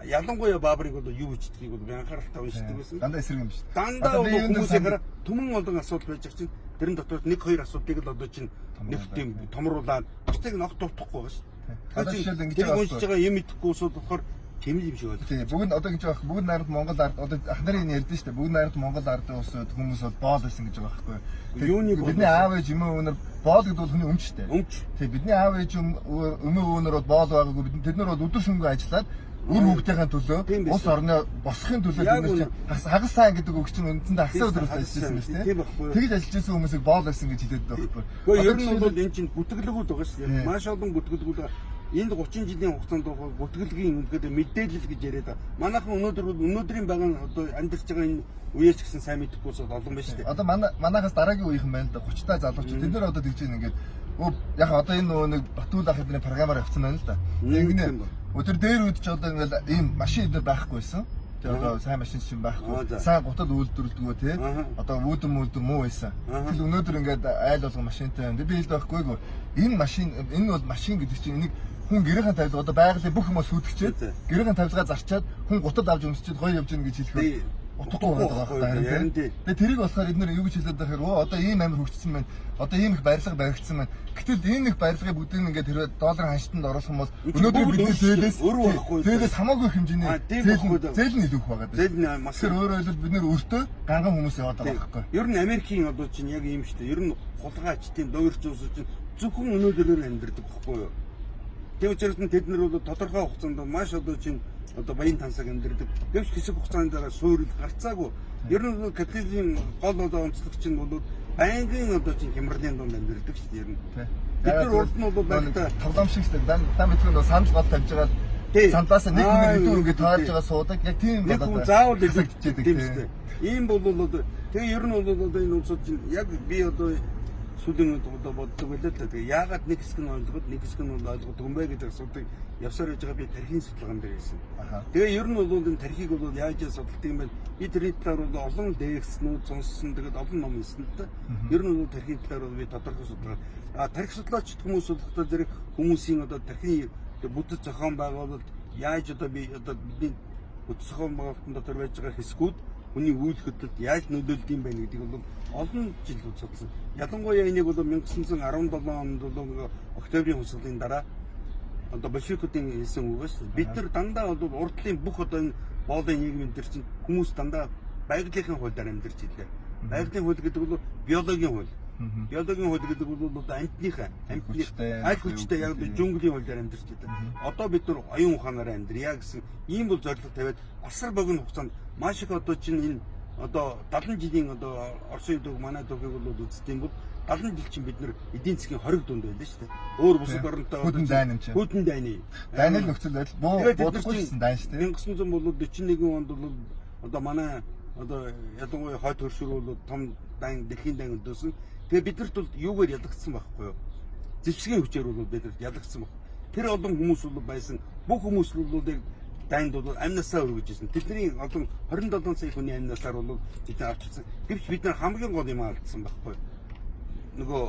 ялангуяа Баабрыг бол юу бичдгийг бол би анхааралтай уншдаг байсан. Дандаа эсрэг юм шүү дээ. Дандаа Одоо би бол юун дээр хүмүүсийн санал- хараа түмэн олон асуудал байж байгаа чинь тэрэн дотор нэг хоёр асуудлыг л одоо чинь нэг тийм томруулаад бусдыг нь огт дутахгүй байгаа шүү дээ. Одоо жишээл ингэж Тэр байгаа уншиж байгаа юм идэхгүй улсууд болохоор тийм л юм шиг байна. Тийм, бүгд одоо гэж байгаа бүгд найрамд Монгол ард одоо ах нарын энэ ярьдэн шүү дээ. Бүгд найрамд Монгол ардын улсууд хүмүүс бол боол байсан гэж байгаа байхгүй юу? Юуны боол Бидний байсан? аав ээж эмээ өвнөр боол гэдэг бол хүний өмч шүү дээ. Өмч. Тийм, бидний аав ээж эмээ өвнөр бол боол байгаагүй. Бид тэд нар бол өдөр шөнөгүй ажиллаад үр хүүхдийн төлөө Тийм байсан. улс орноо босхын төлөө Яг бид нар чинь хагас сайн гэдэг үг чинь үндсэндээ хагас өдөр Хагас ажиллаж байсан сайн. шүү дээ. Тийм байхгүй юу? Тэгж ажиллаж байсан хүмүүсийг боол байсан гэж хэлээд байгаа байхгүй юу? Гэхдээ ер Одоо нь бол энэ чинь гүтгэлгүүд байгаа шүү дээ. Тийм. Маш олон гүтгэлгүүд байгаа. Энд 30 жилийн хугацаанд байгаа гүтгэлгийн үнэхээр мэдээлэл гэж яриад байгаа. Манайхан өнөөдөр бол өнөөдрийн байгаа одоо амьдарч байгаа энэ үеэс ч гэсэн сайн мэдэхгүй улсууд олон байна шүү дээ. Одоо манай манайхаас дараагийн үеийнхэн байна л да 30 та залуучууд тэд нар одоо тэгж юм ингээд өө яг одоо энэ нөгөө нэг Батүл ах эдний програмаар явцсан байна л да. Мм, Ингэнэ тийм ба. өдөр дээр үед ч одоо ингээд ийм машин эднэр байхгүй байсан. Тэгээ одоо сайн машин чинь Аа, байхгүй. за. Сайн гутал үйлдвэрлэдэггүй тий. Аха. Одоо үүдэн мүлдэн муу байсан. Аха. Тэгэл өнөөдөр ингээд айл болгон машинтай юм. Би хэлдэг байхгүй гоо. Энэ машин энэ бол машин гэдэг чинь энийг хүн гэрийнхэн тавилга одоо байгалийн бүх хүмүүс сүйтгэчээд Тий. гэрийнхэн тавилгаа зарчаад хүн гутал авч өмсчээд гоё явж гин гэж хэлэх Тий. утгагүй байгаа Утгагүй байхгүй харин тийм. тий. Тэгээ тэрийг болохоор эднэр юу гэж хэлээд байгаа хэрэг өө одоо ийм амир хөгжсөн байна. Одоо ийм их барилга баригдсан байна. Гэтэл энэ их барилгыг бүгдийг нь ингээд хэрвээ долларын ханштанд оруулах юм бол Энд чинь өнөөдөр бүгд бидний өөрчлөлт, зээлээс өөр байхгүй. зээлээс хамаагүй хэмжээний Аа, тийм зээл байхгүй нь даа. зээл нь илүү их байгаа. Зээл нь маш Тэгэхээр өөрөөр хэлбэл бид нэр өртөө ганган хүмүүс яваад байгаа байхгүй. Ер нь Америкийн одоо чинь яг ийм шүү дээ. Ер нь хулгайч тийм дуурч улсууд чинь зөвхөн өнөөдрөөр амьдардаг байхгүй юу? Тийм учраас нь тэд нар бол тодорхой хугацаанд маш одоо чинь одоо баян тансаг амьдардаг. Гэвч хэсэг хугацааны дараа суурил гарцаагүй. Ер нь бол капитализмын гол одоо онцлог чинь бол байнгын одоо чинь хямралын дунд амьдардаг шүү дээ ер нь. Тий. Бид нар урд нь бол байхдаа тоглоом шиг шүү дээ. Дан мэдгүй нөө сандал гол тавьж байгаа Тий. сандлаасаа нэг хүн идэв ингээд тий. таарж байгаа суудаг. Яг тийм нэг хүн заавал хасагдчихэдэг тийм шүү дээ. Ийм бол одоо тэгээ ер нь бол одоо энэ улсууд чинь яг би одоо сүүлийн үед одоо боддог байлаа л да. Тэгээ яагаад нэг хэсэг нь ойлгоод нэг хэсэг нь бол ойлгодог юм бэ гэдэг асуудыг явсаар яж байгаа би тархийн судалгаан дээр хийсэн. Аха. Тэгээ ер нь бол энэ тархийг бол яаж яаж судалдаг юм бэ? Би тэрний талаар бол олон лекцнүүд сонссон, тэгээд олон ном уншсан л да. Ер нь бол тархийн талаар бол би тодорхой судалгаа. А тархи судлаач хүмүүс судлахдаа зэрэг хүмүүсийн одоо тархины бүтэц зохион байгуулалт яаж одоо би одоо бидний бүтэц зохион байгуулалтын дотор байж байгаа хэсгүүд хүний үйл хөдлөлд яаж нөлөөлдөг юм бэ гэдгийг бол олон жил судалсан. Ялангуяа энийг бол 1917 онд бол октябрийн хувьсгалын дараа одоо большевикүүдийн хэлсэн үг шүү дээ. Бид нар дандаа бол урдлын бүх одоо энэ боолын нийгмийн дээр чинь хүмүүс дандаа байгалийнхын хуулиар амьдарч илээ. Байгалийн хууль гэдэг бол биологийн хууль. Биологийн хууль гэдэг бол одоо амьтныхаа, амьтны Хүчтэй, аль хүчтэй яг л джунглийн хуулиар амьдарч идэг. Одоо бид нар оюун ухаанаар амьдрья гэсэн ийм бол зорилго тавиад асар богино хугацаанд маш их одоо чинь энэ одоо 70 жилийн одоо Оросын төв манай төвхийг бол үздэг юм бол 70 жил чинь бид нар эдийн засгийн хориг дунд байлаа шүү дээ. Өөр бусад оронтой Хүдэн дайн юм чинь. Хүдэн дайны. Дайны нөхцөл байдал буу Тэгээд тэд нар буудахгүй чинь гэсэн дайн шүү дээ. 1941 онд бол одоо манай одоо ялангуяа хойд хөршөр бол том дан дэлхийн дан өдөөсөн. Тэгээ бид нарт бол юугаар ялагдсан байхгүй юу? Зэвсгийн хүчээр бол бид нар ялагдсан баг. Тэр олон хүмүүс бол байсан. Бүх хүмүүс бол яг дайнд бол амнасаа өргөж ирсэн. Тэдний олон 27 сая хүний амнасаар бол бид нар авчирсан. Гэвч бид нар хамгийн гол юм алдсан байхгүй. Нөгөө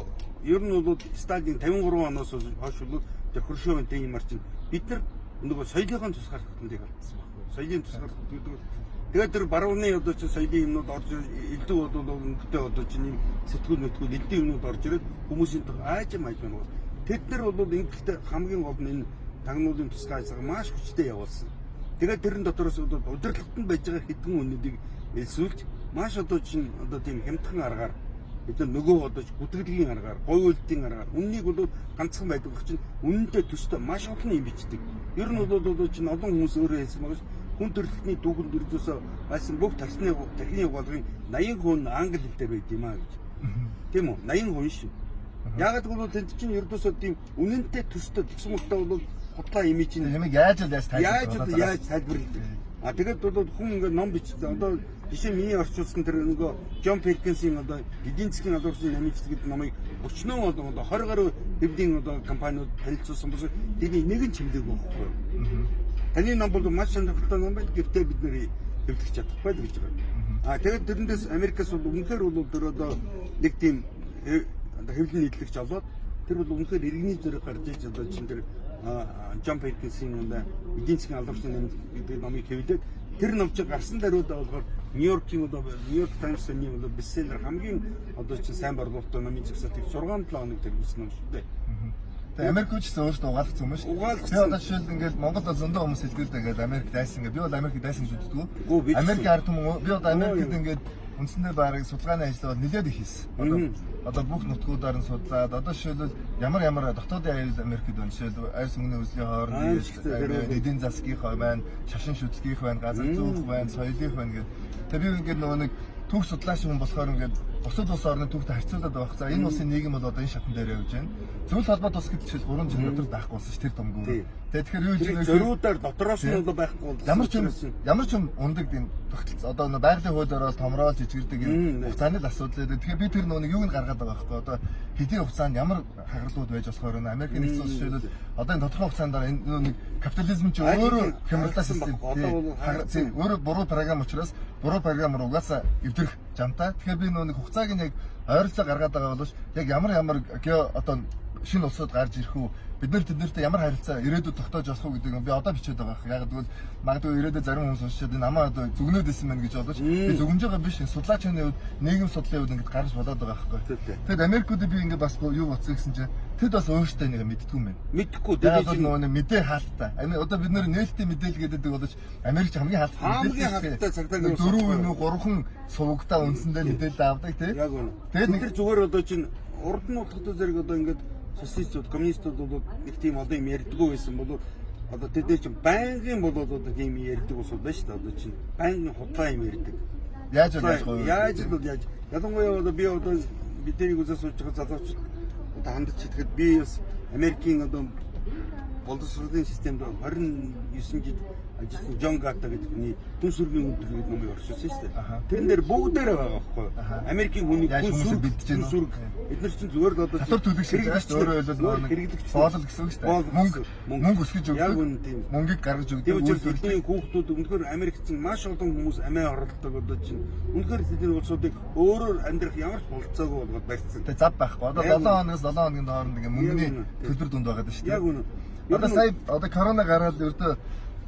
ер нь бол Сталин 53 оноос хойш бол тэр Хрущевын тийм юм чинь бид нар нөгөө соёлын тусгаарлалтыг алдсан байхгүй. Соёлын тусгаарлалт гэдэг нь тэгээд тэр барууны одоо чинь соёлын юмнууд орж элдв бол өнгөтэй одоо чинь юм сэтгүүл мэтгүүл элдв юмнууд орж ирээд хүмүүсийн аажим аажим бол тэд нар бол ингэхдээ хамгийн гол нь энэ тагнуулын тусгай ажиллагаа маш хүчтэй явуулсан. Тэгээд тэрэн дотроос одоо удирдлагад нь байж байгаа хэдэн үнүүдийг элсүүлж маш одоо чинь одоо тийм хямдхан аргаар бид нар нөгөө одоо гүтгэлгийн аргаар, говь үйлдлийн аргаар үннийг бол ганцхан байдаг байх чинь үнэнтэй төстэй маш олон юм бичдэг. Ер нь бол одоо чинь олон хүмүүс өөрөө хэлсэн байгаа ш. Хүн төрөлхтний дүүгэнд ердөөсөө байсан бүх тархины болгын 80% нь англи хэлтэй байд юм а гэж. Тийм үү? 80% шин. Яагаад гэвэл тэнд чинь ердөөсөө тийм үнэнтэй төстэй тэгсэн мөртөө бол худлаа имиж нь Ямиг яаж л яаж яаж тайлбарлах яаж тайлбарладаг. А тэгээд бол хүн ингээ ном бичсэн. Одоо жишээ миний орчуулсан тэр нөгөө Джон Перкинсийн одоо эдийн засгийн алуурчин намжлаг гэдэг номыг 39 одоо 20 гаруй хэвлийн одоо компаниуд танилцуулсан бас тэрний нэг нь чимдээгүй байхгүй юу? Таны ном бол маш сонирхолтой ном байна. Гэхдээ бид нэр хэвлэх чадахгүй л гэж байгаа. А тэгээд тэрэндээс Америкаас бол үнэхээр бол тэр одоо нэг тийм одоо хэвлэн нийтлэгч олоод тэр бол үнэхээр иргэний зэрэг гарч иж одоо чинь тэр Джон Перкинсийн одоо эдийн засгийн алуурчин намд гэдэг номыг хэвлээд тэр ном чинь гарсан даруйдаа болохоор Нью-Йоркийн одоо Нью-Йорк Таймс-ны одоо бестселлер хамгийн одоо чинь сайн борлуулалттай номын жагсаалтыг 6 7 хоног тэргүүлсэн ном шүү дээ. Тэгээ Америк ч гэсэн өөртөө угаалгацсан юм шүү. Угаалгацсан. Би одоо жишээл ингээд Монголд бол зөндөө хүмүүс хэлдэг л дээ ингээд Америк дайсан ингээд би бол Америк дайсан гэж Гүү, үздэг. би ч Америк гэсэн. ард түмэн би одоо Америкт ингээд үндсэндээ бараг судалгааны ажил бол нэлээд их хийсэн. Одоо одоо бүх нутгуудаар нь судлаад одоо жишээлбэл ямар ямар дотоодын аюул Америкт байна. Жишээлбэл арьс өнгөний үзлийн хооронд Аимшигтай хэрэг. эдийн засгийнх байна, шашин шүтлгийнх байна, газар зүүх байна, соёлынх байна гэдэг. Тэгээ би ингээд нөгөө нэг түүх судлаач хүн болохоор ингээд бусад улс орны түүхтэй харьцуулаад байх. За энэ улсын нийгэм бол одоо энэ шатн дээр явж байна. Зөвлөл холбоот улс гэдэг жишээл 3 жил дотор байхгүй болсон ш тэр томгоо. Тий. Тэгээ тэгэхээр юу Тэр гэж зориудаар дотроос нь бол байхгүй болсон. ямар ч юм ямар ч юм ундаг энэ тогтолцоо одоо нөө байгалийн хуулиар бол томроол жижигэрдэг энэ хугацааны л асуудал гэдэг. Тэгэхээр би тэр нөгөө нэг юуг нь гаргаад байгаа байхгүй одоо хэдийн хугацаанд ямар хагарлууд байж болохоор вэ? Америкийн нэгдсэн улс жишээлбэл одоо энэ тодорхой хугацаанд дараа энэ нөгөө нэг капитализм чи өөрөө хямралтай харагдсан систем. байхгүй. Одоо бол харагдсан. Өөрөө буруу програм учраас буруу програм руу угаасаа эвдрэх жамтай. Тэгэхээр би нөгөө нэг хугацааг нь яг ойролцоо гаргаад байгаа боловч яг ямар ямар гео одоо шинэ улсууд гарч ирэх үү? Бид нэр тэднэртэй ямар харилцаа ирээдүйд тогтоож болох уу гэдэг юм би одоо бичээд байгаа хэрэг. Яг гэвэл магадгүй ирээдүйд зарим хүмүүс уншаад энэ намаа одоо зүгнээд исэн мэн гэж бодож би зүгнж байгаа биш. Энэ судлаачийн хувьд нийгэм судлалын хувьд ингэж гарч болоод байгаа байхгүй. Тийм. Тэгэд Америкуудыг би ингэ бас юу бодсон гэсэн чинь тэд бас өөрсдөө нэг мэддгүй юм байна. Мэдхгүй Яг тэр бол чинь нөгөө нэг мэдээ хаалттай. Одоо бид нэр нээлттэй мэдээлэл гэдэг боловч Америкч хамгийн хаалттай Хамгийн хаалттай цагдаагийн улс дөрөв байхгүй юм уу гурван сувгтаа үндсэндээ мэдээлэл авдаг тий. Яг үнэ. Тэгээд Тэгээд тэр зүгээр одоо чинь урд нь утгатай зэрэг одоо ингээд социалистууд, коммунистууд бол нэг тийм олон юм ярьдгүү байсан бол одоо тэд нар чинь байнгын бол одоо тийм ярьдаг усуд байна шүү дээ. Одоо чинь байнгын худлаа юм ярьдаг. Яаж бол яаж гоё. Яаж бол яаж. Ялангуяа одоо би одоо бидний үзээ сууж байгаа залуучууд одоо хандаж хэлэхэд би бас Америкийн одоо боловсролын системд 29 жил ажилласан Джон Гата гэдэг хүний хүн сүргийн өндөр гэдэг номыг орчуулсан шүү дээ. Тэрэн дээр бүгдээрээ байгаа байхгүй юу? Америкийн хүний Яаж хүн хүмүүсийг сүрг бэлдэж гэнэ хүн сүрг. Эд нар чинь зүгээр л одоо Татвар төлөх шиг байгаа шүү дээ. Өөрөөр хэлбэл нөгөө нэг хэрэглэгч боолол гэсэн үг шүү дээ. Мөнгө мөнгө өсгөж Яг өгдөг. үнэ тийм. Мөнгийг гаргаж өгдөг. Тийм учраас үйлдвэрлэдэг. бидний хүүхдүүд үнэхээр Америкт чинь маш олон хүмүүс амиа оролдог одоо чинь үнэхээр тэдний улсуудыг өөрөөр амьдрах ямар ч болцоогүй болгоод барьсан. Тэгээ зав байхгүй. Одоо Яг 7 хоногоос 7 хоногийн хооронд ингээ мөнгөний Яг үнэ. төлбөр дунд байгаа шүү дээ. Яг үнэ. Одоо сая одоо корона гараад ердөө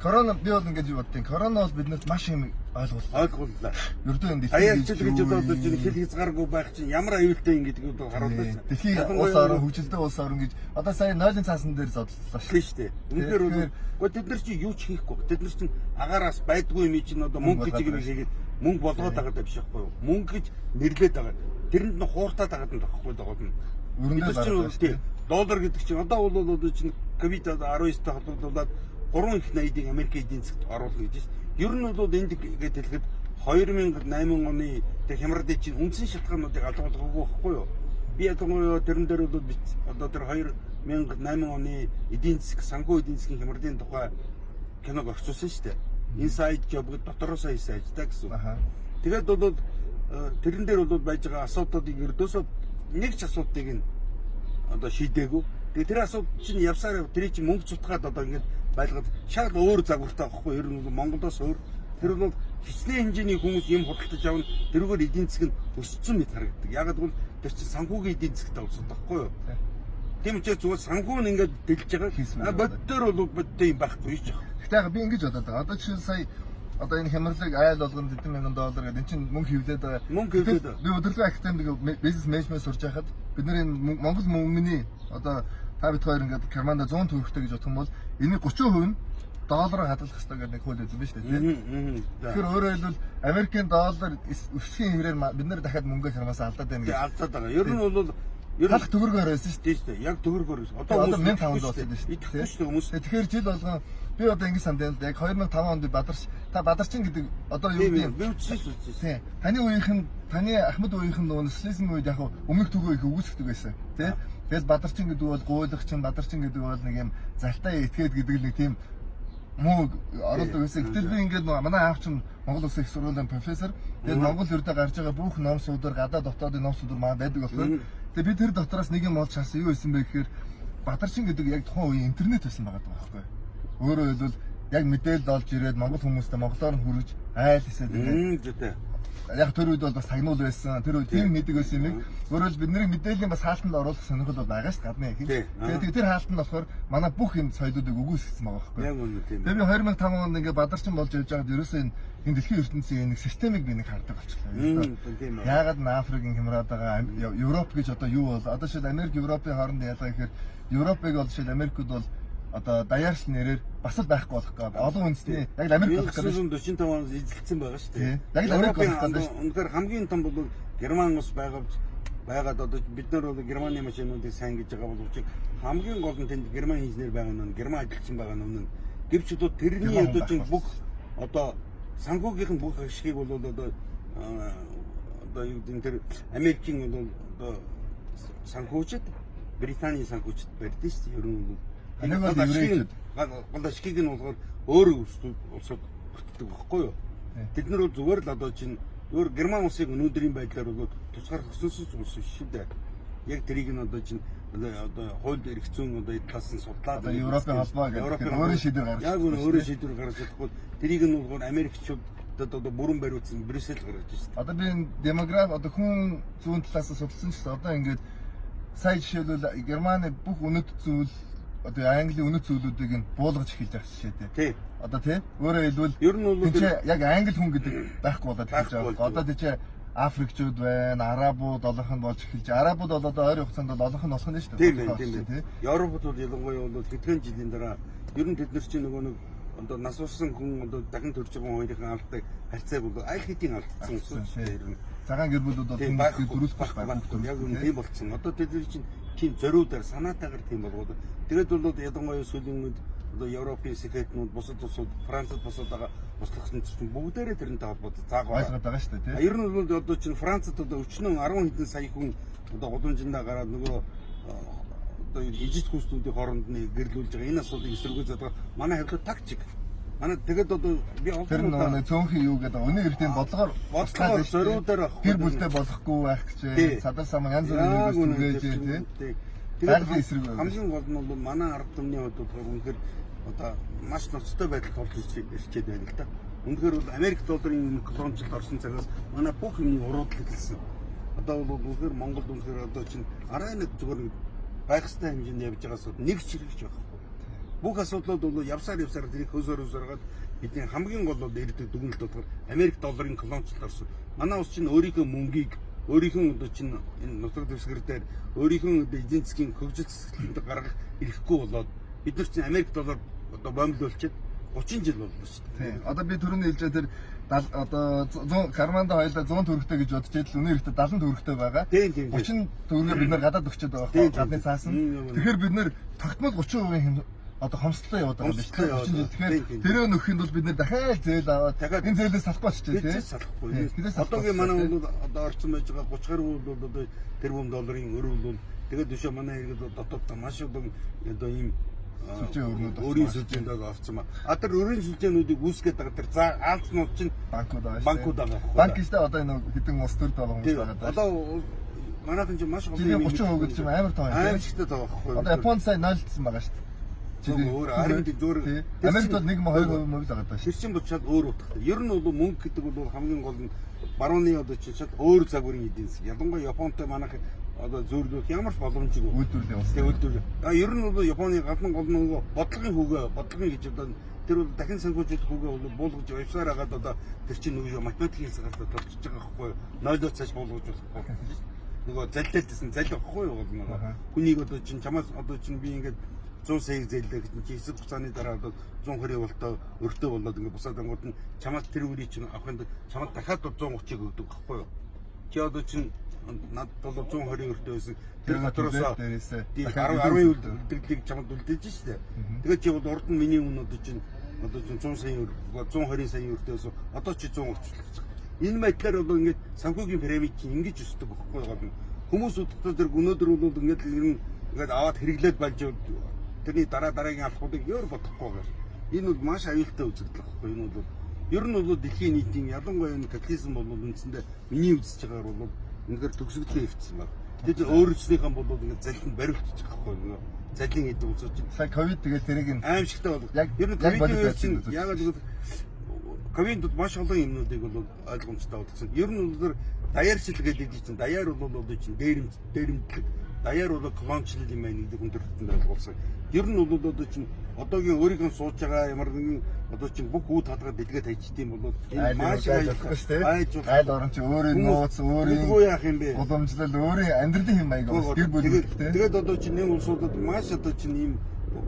корона би бол ингэж боддیں۔ Корона бол биднэрт маш юм ойлголоо. Ойлголоо. Ердөө энэ Аяарчил гэж одоо чинь хэл хязгааргүй байх чинь ямар аюултай юм гэдгийг одоо харуулсан шүү. Дэлхийн улс орон хөгжилтэй улс орон гэж одоо сая нойлын цаасан дээр зодлоо Тийм шүү дээ. Үнэхээр бол үгүй тэд нар чинь юу ч хийхгүй. Тэд нар чинь агаараас байдгүй юм чинь одоо мөнгө гэж юм хийгээд мөнгө болгоод байгаа даа биш байхгүй юу? Мөнгө гэж нэрлээд байгаа. Тэрэнд нь хууртаад байгаа юм байхгүй даа гол нь. Өрөндөө Бид нар чинь гараад бол тийм доллар гэдэг чинь одоо бол одоо чинь ковид 19-тэй холбогдуулаад 3 их найдыг Америк эдийн засагт оруулна гэж байна. Ер нь бол энд гээд хэлэхэд 2008 оны тэр хямралын чинь үндсэн шалтгаануудыг алга болгоогүй байхгүй юу? Би ялангуяа тэрэн дээр бол одоо тэр 2008 оны эдийн засаг санхүү эдийн засгийн хямралын тухай киног орчуулсан шүү дээ. Inside job гэдэг дотроосоо хийсэн ажил гэсэн. Тэгээд бол тэрэн дээр бол байж байгаа асуудлуудыг ердөөсөө нэг ч асуудлыг нь одоо шийдээгүй. Тэгээ тэр асуудал чинь явсаар тэр чинь мөнгө цутгаад одоо ингээд байлгаад шал өөр загвартай байхгүй ер нь бол Монголоос өөр. Тэр бол хичнээн хэмжээний хүмүүс юм худалдаж авна. Тэрүүгээр эдийн засаг нь өссөн мэт харагддаг. Яг гэвэл тэр чинь санхүүгийн эдийн засагтай улсууд байхгүй юу? Тийм учраас зүгээр санхүү нь ингээд дэлж байгаа. Боддоор бол бодтой юм байхгүй ч. Гэтэ яг би ингэж бодоод байгаа. Одоо жишээ нь сая одоо энэ хямралыг айл болгонд хэдэн мянган доллар гэдэг эн чинь мөнгө хөвлөд байгаа. Мөнгө хөвлөд байгаа. Би удирдлага академик бизнес менежмент сурж байхад бид нар энэ Монгол мөнгөний одоо та бид хоёр ингээд карманда 100 төгрөгтэй гэж бодох юм бол энэ 30% нь доллараар хадгалах хэрэгтэй гэдэг нэг хууль байсан биз дээ тийм. Тэгэхээр өөрөөр хэлбэл Америкийн доллар өсөхийн хэрээр бид нар дахиад мөнгө кармаас алдаад байна гэж. Алдаад байгаа. Ер нь бол ер нь Талх төгрөгөөр байсан шүү дээ. Тийм шүү дээ. Яг төгрөгөөр байсан. Одоо 1500 болсон шүү дээ. Идэхгүй шүү дээ хүмүүс. Тэгэхээр жил болгон би одоо ингэ санд байна л яг 2005 онд Бадарч та Бадарчин гэдэг одоо юу гэдэг юм? Би үзсэн шүү дээ. Тийм. Таны үеийнх нь таны Ахмад үеийнх нь нөгөө социализм үед яг өмнөх төгөө их үгүйсгдэг байсан. Тий? Тэгэл Бадарчин гэдэг бол гуйлагчин, Бадарчин гэдэг бол нэг юм залтай этгээд гэдэг нэг тийм муу оруулдаг байсан. Гэтэл би ингээд нөгөө манай аав чинь Монгол Улсын их сургуулийн профессор. Тэгээд Монгол ердөө гарч байгаа бүх ном суудар гадаа дотоодын ном суудар маа байдаг болохоор тэгээд би тэр дотроос нэг юм олж харсан юу байсан бэ гэхээр Бадарчин гэдэг яг тухайн үеийн интернет байсан байгаа байхгүй. Өөрөөр хэлбэл яг мэдээлэл олж ирээд монгол хүмүүстээ монголоор нь хүргэж айл хэсээд ингээд яг тэр үед бол бас тагнуул байсан. Тэр үед тийм мэддэг байсан юм. Өөрөөр хэлбэл бидний мэдээллийн бас хаалтанд оруулах сонирхол бол байгаа шүү дээ гадны. Тэгээд тэр хаалтанд болохоор манай бүх юм соёлуудыг үгүйсгэсэн байгаа байхгүй. Яг үнэ тийм. Тэгээд би 2005 онд ингээд Бадарчин болж явж байхад ерөөсөө энэ дэлхийн ертөнцийн нэг системийг би нэг хардаг болчихлоо. Яагаад н Африкийн хямраад байгаа Европ гэж одоо юу бол одоо шил Америк Европын хооронд ялгаа гэхээр Европыг бол шил Америкууд бол одоо даяарс нэрээр бас л байхгүй болох гээд олон үндэсний яг л Америк болох гээд 1945 оноос эзэлсэн байгаа шүү дээ. Яг л Америк болох гээд шүү. Үнэхээр хамгийн том бол Герман улс байгаад одоо бид нар бол Германы машинуудыг сайн гэж байгаа боловч хамгийн гол нь тэнд Герман инженер байгаа нь Герман ажилчин байгаа нь гэвч одоо тэрний одоо чинь бүх одоо санхүүгийнх нь бүх ашигыг бол одоо одоо юу гэдэг нь тэр Америкийн бол одоо санхүүжид Британийн санхүүжид барьдсан шүү дээ. Ер нь бол нэг бол еврейчүүд гол ашигыг нь болохоор өөр улсууд хүртдэг байхгүй юу? Тэд нар бол зүгээр л одоо чинь өөр Герман улсыг өнөөдрийн байдлаар бол тусгаар тогтсон улс биш шүү дээ. Яг тэрийг нь одоо чинь одоо хуульд эргэцэн одоо эд талаас нь судлаад одоо Европын холбоо гэдэг өөрийн шийдвэр гаргаж яг өөрийн шийдвэр гаргаж чадахгүй тэрийг нь болохоор Америкчууд одоо бүрэн бариутсан Брюссел гаргаж шүү дээ. Одоо би энэ демограф одоо хүн зүүн талаас нь судалсан ч одоо ингээд сая жишээлбэл Германы бүх үнэт зүйл одоо Английн үнэт зүйлүүдийг нь буулгаж эхэлж байгаа жишээтэй. Тий. Одоо тий. Өөрөөр хэлбэл ер нь бол тийч яг англи хүн гэдэг байхгүй болоод эхэлж байгаа. Одоо тийч Африкчууд байна, Арабууд олонх нь болж эхэлж. Арабууд бол одоо ойрын хугацаанд бол олонх нь болох нь шүү дээ. Тийм тийм. Европод бол ялангуяа бол хэдхэн жилийн дараа ер нь тэд нар чинь нөгөө нэг одоо нас барсан хүн одоо дахин төрж байгаа хоёрын алддаг харьцааг бол аль хэдийн алдсан улсууд шүү дээ. Ер нь цагаан гэр бүлүүд бол хүмүүсийг дөрүүлэх байхгүй. Яг үнэ тийм болцсон. Одоо тэд нар чинь тийм зориудаар санаатаагаар тийм болгоод тэгээд бол ялангуяа сүүлийн үед одоо Европын секретнүүд бусад улсууд Францад бусад байгаа услахсан чинь бүгдээрээ тэрнтэй холбоотой цаагаа ойлгоод байгаа шүү дээ тийм. Ер нь бол одоо чинь Францад одоо өчнөө 10 хэдэн сая хүн одоо гудамжиндаа гараад нөгөө одоо ижид хүүснүүдийн хооронд нь гэрлүүлж байгаа энэ асуудлыг эсэргүүцээд байгаа манай хавьлаа тактик. Манай тэгээд одоо би олон тэр нөгөө цөөнхийн юу гэдэг өнөө эртний бодлогоор зориудаар авахгүй гэр бүлтэй болохгүй байх гэж садар саман янз бүрийн юмээс түгээж тий. Тэгээд хамгийн гол нь бол манай ард түмний хувьд болохоор үнэхээр одоо маш ноцтой байдалд орж ирчээд байна л да. Үнэхээр бол Америк долларын колоничлалд орсон цагаас манай бүх юмны уруудлал эхэлсэн. Одоо бол үнэхээр Монголд үнэхээр одоо чинь арай нэг зүгээр нэг байх ёстой хэмжээнд явж байгаа асуудал нэг ч хэрэгч байхгүй. Бүх асуудлууд бол явсаар явсаар тэрийг хөөсөр хөөсөргээд бидний хамгийн гол бол ирдэг дүгнэлт болохоор Америк долларын колоничлалд орсон. Манай улс чинь өөрийнхөө мөнгийг өөрийнхөө одоо чинь энэ нутаг дэвсгэр дээр өөрийнхөө одоо эдийн засгийн хөгжил засаглалд гаргах эрхгүй болоод бид нар чинь Америк доллар одоо бомблуулчихад 30 жил боллоо шүү дээ. Одоо би түрүүний хэлж байгаа тэр одоо 100 карманда хоёлаа 100 төгрөгтэй гэж бодож идэл өнөө эрэхтэй 70 төгрөгтэй байгаа. 30 төгрөгөө бид нар гадаад өгчөөд байгаа байхгүй гадны цаасан. Тэгэхээр бид нар тогтмол 30% одоо хомсдолтой яваад байгаа юм шүү дээ. 30 жил. Тэгэхээр тэрөө нөхөхийн тулд бид нэр дахиад зээл аваад энэ зээлээс салахгүй болчих тий. Хизээ салахгүй. Одоогийн манай бол одоо орцсон байж байгаа 30 гаруй бол одоо тэрбум долларын өрөв бол тэгээд өшөө манай иргэд дотооддоо маш одоо ийм сүлжээ өрнүүд өөрийн сүлжээнд орцсон ба. А тэр өөрийн сүлжээнүүдийг үүсгээд байгаа тэр за аалзнууд чинь банкуд байгаа шүү. Банкуд байгаа. Банк гэдэг одоо энэ хэдэн улс төрд байгаа хүмүүс байгаа. Одоо Манайхан чинь маш олон Жилийн 30% гэдэг чинь амар тоо юм. Аимшигтай тоо байхгүй. Одоо Японд сая 0-дсан байгаа шүү дээ. Жилийн өөр Америкт зөөр Америкт бол 1.2% мөр л байгаа даа. Тэр чинь бочоод өөр утгатай. Ер нь бол мөнгө гэдэг бол хамгийн гол нь барууны одоо чинь шал өөр загварын эдийн засаг. Ялангуяа Японтой манайх одоо зөөрлөх ямар ч боломжгүй. Үйлдвэрлэлийн улс. Тэгээ үйлдвэрлэл. А ер нь бол Японы гадна гол нөгөө бодлогын хүүгээ, бодлогын гэж одоо тэр бол дахин санхүүжилт хүүгээ бол буулгаж явсаар хагаад одоо тэр чинь нөгөө математикийн цагаар толчж байгаа байхгүй юу? 0-оос цааш буулгаж болохгүй. Нөгөө заллаадсэн зал байхгүй юу гол нөгөө. Хүнийг одоо чинь чамаас одоо чинь би ингээд 100 саяыг зээлдэх чинь чи хэсэг хугацааны дараа одоо 120 болтоо өртөө болоод ингээд бусаад ангууд нь чамаас тэр үрийг чинь авахын тулд чамд дахиад 130-ыг өгдөг байхгүй юу? Чи одоо чинь надад бол 120 өртөө байсан. Тэр дотроос дээрээсээ 10 10 үлдэглийг чамд үлдээж штэ. Тэгээд чи бол урд нь миний өмнө одоо чинь 100 сая 120 сая өртөө байсан. Одоо чи 130 болчих. Энэ байдлаар бол ингээд санхүүгийн пирамид чинь ингэж өсдөг байхгүй юу? Хүмүүс удахгүй зэрэг өнөөдөр бол ингээд ер нь ингээд аваад хэрэглээд болж тэрний дараа дараагийн алхмуудыг өөр бодохгүй байгаа. Энэ бол маш аюултай үзэгдэл байхгүй юу? Энэ бол ер нь бол дэлхийн нийтийн ялангуяа энэ капитализм бол үндсэндээ миний үзэж байгаагаар бол үнэхээр төгсгөлөө өвчсөн байна. Тэгээд өөрөөснийхөө бол ингээд залхин бариулчих байхгүй юу? Залин гэдэг улсууд чинь Сая ковид тэгэл тэрийг нь аимшигтай бол Яг ер нь яг бодит ковидын үед чинь байдлыг яагаад гэвэл ковид маш олон юмнуудыг бол ойлгомжтой болгосон. Ер нь бол даяаршил гэдэг чинь даяар бол одоо чинь дээрэмт дээрэмтлэг даяар бол клончлал юм байна гэдэг хүндрэлтэнд ойлгуулсан. Ер нь бол одоо чинь одоогийн өөрийнхөө сууж байгаа ямар нэгэн одоо чинь бүх үе татгаа дэлгээд хайчдсан бол энэ маш аюултай шүү дээ. айж болох. Айл орон чи өөрийн нууц, өөрийн Мэдгүй яах юм бэ? уламжлал, өөрийн амьдралын хэм маяг бас гэр бүл Тэгээд гэдэг. тэгээд одоо чинь нэг улсуудад маш одоо чинь ийм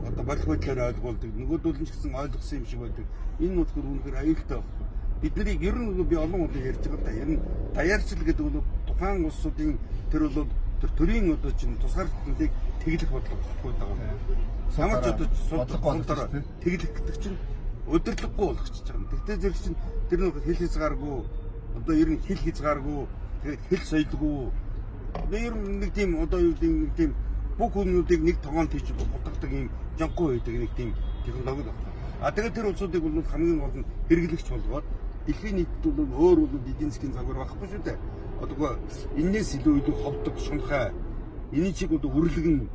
одоо болох байдлаар ойлгуулдаг. Нөгөөдөл нь ч гэсэн ойлгосон юм шиг байдаг. Энэ нутгаар үнэхээр аюултай байхгүй. Бид нарыг ер нь бол би олон удаа ярьж байгаа л да. Ер нь даяарчил гэдэг бол тухайн улсуудын тэр бол тэр төрийн одоо чинь тусгаар тогтнолыг тэглэх бодлого байхгүй байгаа. Ямар ч одоо Бодлого болгож сул тий. тэглэх гэдэг чинь удирдлаггүй болгочихж байгаа юм. Тэгтээ зэрэг чинь тэр нэг хэл хязгааргүй одоо ер нь хэл хязгааргүй тэгээд хэл соёлгүй одоо ер нь нэг тийм одоо юу гэдэг нэг тийм бүх хүмүүдийг нэг тогоонд хийж бутгадаг юм жонгүй байдаг нэг тийм технологи байна. А тэгээд тэр улсуудыг бол хамгийн гол нь хэрэглэгч болгоод дэлхийн нийтэд бол өөр бол эдийн засгийн загвар байхгүй шүү дээ. Одоо энээс илүү илүү ховдог шунхай энэ чиг одоо үрлэгэн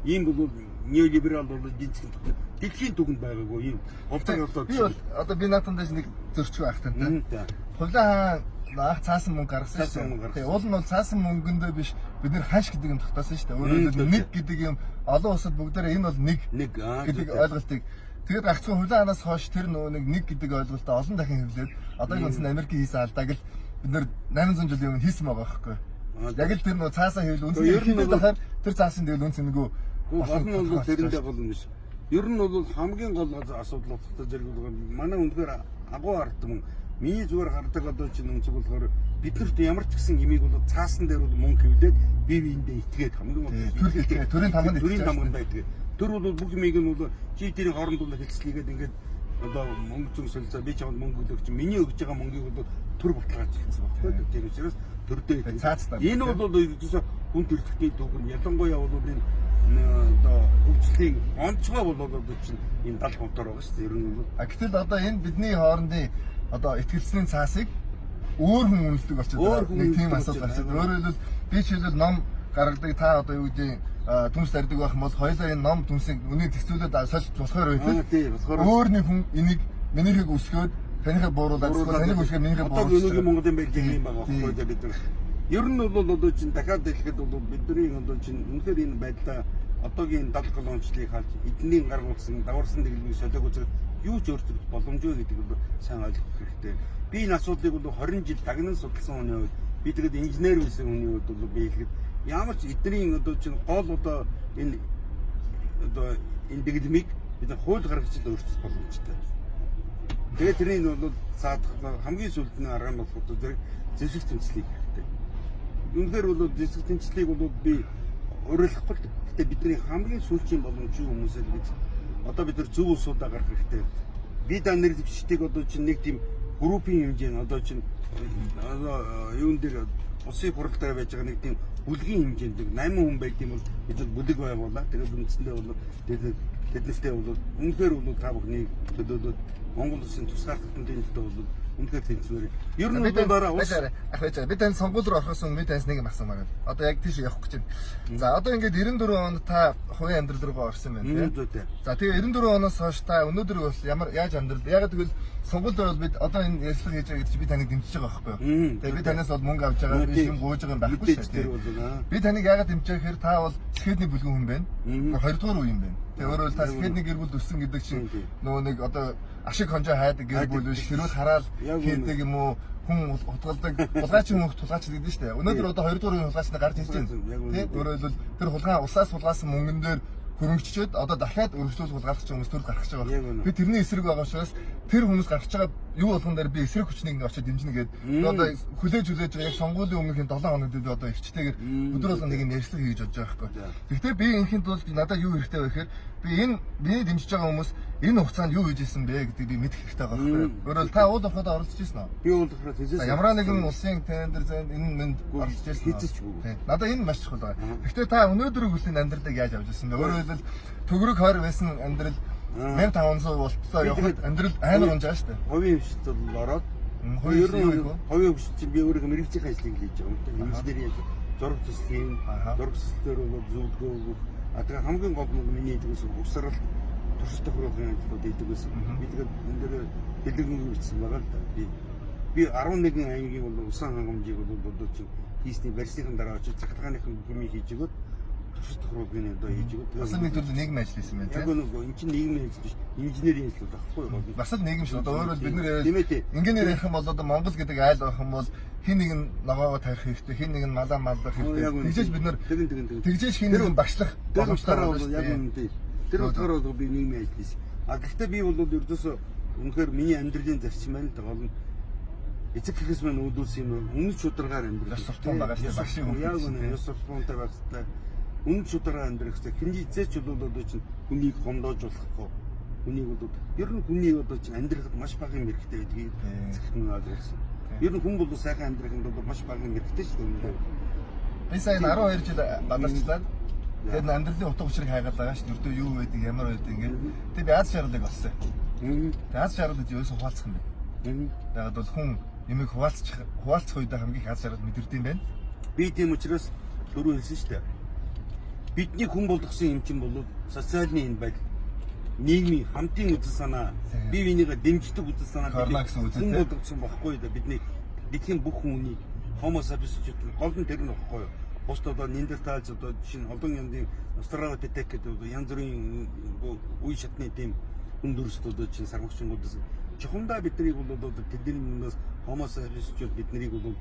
ийм бол неолиберал бол эдийн засгийн дэлхийн дүгэнд байгаагүй ийм ховдог болоод Би бол одоо би наатан дэш нэг зөрчгүй байх тантай. За. Хувлаа хаан анх цаасан мөнгө гаргасан Цаасан шүү мөнгө дээ. гаргасан. Тэгээ уул нь бол цаасан мөнгөндөө биш бид нэр ханш гэдэг юм тогтоосон шүү дээ. Өөрөөр хэлбэл нэг гэдэг юм олон улсад бүгдээрээ энэ бол нэг Нэг аа гэдэг ойлголтыг тэгээд гагцхан хувлаа хаанаас хойш тэр нөгөө нэг нэг гэдэг ойлголтоо олон дахин хэвлээд одоогийн үндсэн Америкийн хийсэн алдааг л бид нэр 800 жилийн өмнө хийсэн байгаа байхгүй. Аа, Яг л тэр нөгөө цаасан хэвлэл үндсэн Ер нь хэвлэл бол- байхаар тэр цаасан тэгэл үндсэн нөгөө Гол нь бол тэрэндээ гол юм биш. Ер нь бол хамгийн гол асуудал утгатай зэрэг бол манай үнэхээр агуу ард түмэн миний зүгээр хардаг одоо чинь өнцөг болохоор биднэрт ямар ч гэсэн имийг бол цаасан дээр бол мөнгө хөвлөөд бие биендээ итгээд хамгийн гол Тий, төр итгээд, төрийн тамганд төрийн итгэж тамганд итгээд төр бол бүх имийг нь бол чи тэрийн хооронд бол хэлцлийгээд ингээд одоо мөнгө зөн солилцоо би чамд мөнгө өглөө чи миний өгж байгаа мөнгийг бол төр баталгаажуулсан байхгүй тийм учраас төрдөө итгээд. Цаацтай. Энэ бол ерөөсөө хүн төрөлхтний төвхөр ялангуяа бол энэ одоо хөгжлийн онцгой бол одоо чинь энэ 70 мотор байгаа шүү дээ. Ер нь бол А гэтэл одоо энэ бидний хоорондын одоо итгэлцлийн цаасыг өөр хүн үнэлдэг болчиход Өөр байгаа. хүн Нэг тийм үнэлдэг асуудал болчиход гарч байгаа. байна. Өөрөөр хэлбэл би жишээлбэл ном гаргадаг та одоо юу гэдэг төмс тарьдаг байх юм бол хоёлаа энэ ном төмсийг үнийг зэгцүүлээд сольж болохоор Аа, байдаг. тий, болохоор Өөр нэг хүн энийг минийхийг өсгөөд танихыг бууруулад эсвэл таныг өсгөөд минийхийг Одоо бууруулж өнөөгийн Монголын байдлыг юм байгаа Тий. байхгүй бид нар. Ер нь бол одоо чинь дахиад хэлэхэд бол бидний одоо чинь үнэхээр энэ байдлаа одоогийн 70 колончлыг харж эдний гаргуулсан даварсан дэглэмийг солиог үзэх юу ч өөрчлөгдөх боломжгүй гэдэг нь сайн ойлгох хэрэгтэй. Би энэ асуудлыг бол 20 жил дагнан судалсан хүний хувьд би тэгээд инженер байсан хүний хувьд бол би хэлэхэд ямар ч эдний одоо чинь гол одоо энэ одоо энэ дэглэмийг бид нар хууль гаргаж л өөрчлөх боломжтой. Тэгээд тэрний нь бол заадах хамгийн сүүлд нь арга нь болох одоо зэрэг зэвсэг тэмцлийг хэрэгтэй. Үнэхээр бол зэвсэг тэмцлийг бол би уриалахгүй л. Гэтэ бидний хамгийн сүүлчийн боломж юу хүмүүсээ л гэж одоо бид нар зөв улсуудаа гарах хэрэгтэй. Би да нэр дэвшилтийг одоо чинь нэг тийм группийн хэмжээнд одоо чинь одоо юун дээр улсын хурал дээр байж байгаа нэг тийм бүлгийн хэмжээнд нэг 8 хүн байд юм бол бид нар бүлэг байгуулаа. Тэгээд үндсэндээ бол тэднэртэй бол үнэхээр бол та бүхнийг төлөөлөөд Монгол улсын тусгаар тогтнолын төлөө бол Үнэхээр тэнцвэр. Ер нь бол дараа ус ах байж би тань сонгуул руу орохоос өмнө би таньс нэг юм асуумаар байна. Одоо яг тийш явах гэж байна. За одоо ингээд 94 онд та хувийн амьдрал руугаа орсон байна тийм. За тэгээ 94 оноос хойш та өнөөдөр бол ямар яаж амьдрал яг тэгвэл сонгуул дээр бол бид одоо энэ ярилцлага хийж байгаа гэдэг чинь би таныг дэмжиж байгаа байхгүй юу? Тэгээ би танаас бол мөнгө авч байгаа, би юм гуйж байгаа юм байхгүй шүү дээ. Би таныг яагаад дэмжиж байгаа гэхээр та бол сэхэдний бүлгэн хүн байна. Хоёрдугаар үе юм байна. Тэгээ өөрөөр та сэхэдний гэр бүл өссөн гэдэг чинь нөгөө нэг одоо ашиг хонжоо хайдаг гэр бүл биш, хэрүүл хараал хийдэг юм уу? Хүн хутгалдаг, хулгайчин хүн хулгайч гэдэг нь шүү дээ. Өнөөдөр одоо хоёрдугаар үеийн хулгайч нар гарч ирж байна. Тэ? Өөрөөр хэлбэл тэр хулгай усаас хулгаасан мөнгөн дээр хөрөнгөччөөд одоо дахиад өргөжлүүл хулгайлах хүмүүс төрөл гарах гэж байгаа. Би тэрний эсрэг байгаа учраас тэр хүмүүс гарч байгаа юу болгон дээр би эсрэг хүчнийг нэг очиод дэмжинэ гээд одоо хүлээж хүлээж байгаа яг сонгуулийн өмнөхийн 7 хоногт би одоо эрчтэйгээр өдөр болгон нэг юм ярьцлага хийж бодож байгаа байхгүй. Гэхдээ би инхийн тулд надад юу хэрэгтэй вэ гэхээр би энэ миний дэмжиж байгаа хүмүүс энэ хугацаанд юу хийж исэн бэ гэдгийг би мэдэх хэрэгтэй байгаа байхгүй. Өөрөөр та уул уурхайд оролцож ирсэн үү? Би уул уурхайд хийжсэн. Ямар нэгэн улсын тендер зэнд энэ мэнд оролцож ирсэн. Хийжээч үгүй. Надад энэ маш чухал байгаа. Гэхдээ та өнөөдөр хүлийн амьдралыг яаж авч ирсэн бэ? Өөрөөр хэлбэл төгрөг 20 байсан амьдрал 1500 болтлоо явахад амьдрал амар унжаа шүү дээ. Хувийн хвшилт бол ороод ер нь хувийн хвшилт чинь би өөрийнхөө мэргэжлийн ажлыг хийж байгаа юм. Инженерийн ажил, зураг төслийн, зураг төслөөр бол зөвлөгөө өгөх. А тэгээ хамгийн гол нь миний хийдэг байсан угсрал туршилт тохируулгын ажлууд хийдэг байсан. Би тэгээд энэ дээр дэлгэрэнгүй бичсэн байгаа л да. Би 11 аймгийн бол усан хангамжийг бол одоо чинь хийсний барьсныхан дараа очиж захиргааныхан бүх юмыг хийж өгөөд туршилт тохируулгын одоо хийж өгөөд. Бас нэг төрлийн нийгмийн ажил хийсэн байна тийм. Яг нөгөө эн чинь нийгмийн ажил биш, инженерийн ажил байхгүй юу? Бас л нийгэм шүү. Одоо өөрөөр бид нэр ингээм ярих юм бол одоо Монгол гэдэг айл байх юм бол хин нэг нь ногоогоо тарих хэрэгтэй, хин нэг нь малаа маллах хэрэгтэй. Тэгжээж бид нэр тэгжээж хин нэг нь багшлах боломжтой байна. Яг үнэ. Тэр утгаараа бол би нийгмийн ажил хийсэн. А гэхдээ би бол ердөөсөө үнэхээр миний амьдралын зарчим байна л да. Гол нь эцэг гэхээс маань үүдүүлсэн юм үнэн шударгаар амьдрах. Ёс суртахуун байгаа шүү дээ. Багшийн хүн. Яг үнэ ёс суртахуунтай байх хэрэгтэй. Үнэн шударгаар амьдрах хэрэгтэй. Хин эзээч бол одоо чинь хүнийг гомдоож болохгүй. Хүнийг бол ер нь хүний одоо чинь амьдрахад маш бага юм хэрэгтэй гэдгийг эцэгт нь ойлгосон. Ер нь хүн бол сайхан амьдрахын тулд маш бага юм хэрэгтэй шүү дээ. Би сая 12 жил бадарчлаад тэгээд амьдралын утга учирыг хайгаад байгаа шүү дээ. Өртөө юу байдаг, ямар байдаг ингээд. Тэгээд би аз жаргалыг олсон. Тэгээд аз жаргал гэж юусэн хуваалцах юм бэ? Яг бол хүн юмыг хуваалцах үедээ хамгийн их аз жаргал мэдэрдэг юм байна. Би тийм учраас түрүү хэлсэн шүү дээ. Бидний хүн болгосон юм чинь бол социалны энэ байдал, нийгмийн хамтын үзэл санаа, бие биенийгээ дэмждэг үзэл санаа хүн болгосон байхгүй юу? Бидний дэлхийн бүх хүнийг Homo sapiens гэдэг гол нь тэр нь байхгүй юу? Бусд одоо Неандерталч одоо жишээ нь олон янзын Австралопитек гэдэг одоо янз бүрийн үе шатны тийм хүн төрөлт одоо чинь сармагчингуудаас чухамдаа биднийг бол одоо тэдний өмнөөс Homo sapiens-чууд биднийг бол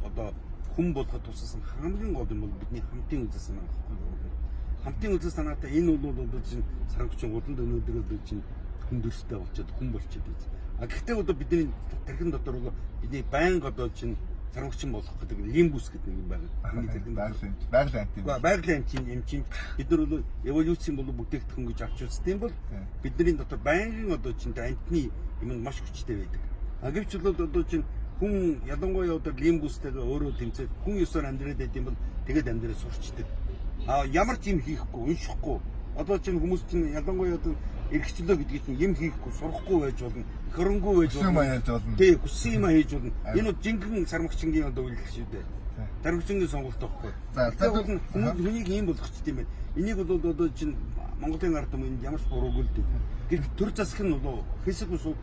одоо хүн болгоход тусалсан хамгийн гол юм бол бидний хамтын үзэл санаа байхгүй юу? Хамтын үзэл санаатай энэ бол одоо чинь сармагчингууд нь өнөөдөр одоо чинь хүн төрөлттэй болчиход хүн болчиход байна. А гэхдээ одоо бидний тархин дотор бол бидний байнга одоо чинь сармагчин болох гэдэг лимбус гэдэг нэг юм байна. Миний тархин байгалийн амт юм. Байгалийн амт юм чинь бид нар бол эволюцийн бол бүтээгдэхүүн гэж авч үздэг юм бол бидний дотор байнгын одоо чинь амтны юм нь маш хүчтэй байдаг. А гэвч бол одоо чинь хүн ялангуяа одоо лимбустэйгээ өөрөө тэмцээд хүн ёсоор амьдраад байд юм бол тэгээд амьдрал сурчдаг. А ямар ч юм хийхгүй, уншихгүй. Одоо чинь хүмүүс чинь ялангуяа одоо эрхчлөө гэдгийг чинь юм хийхгүй, сурахгүй байж болно. Хөрөнгөө байж болно. Тий, хүссэн юм хийж болно. Энэ бол жинхэнэ сармагчингийн одоо үйлдэл шүү дээ. Сармагчингийн сонголт байхгүй. За, хүнийг ийм болгочт юм байна. Энийг бол одоо чинь Монголын ард түмэнд ямар ч буруугүй л дээ. Гэвч төр засаг нь бол хэсэг ус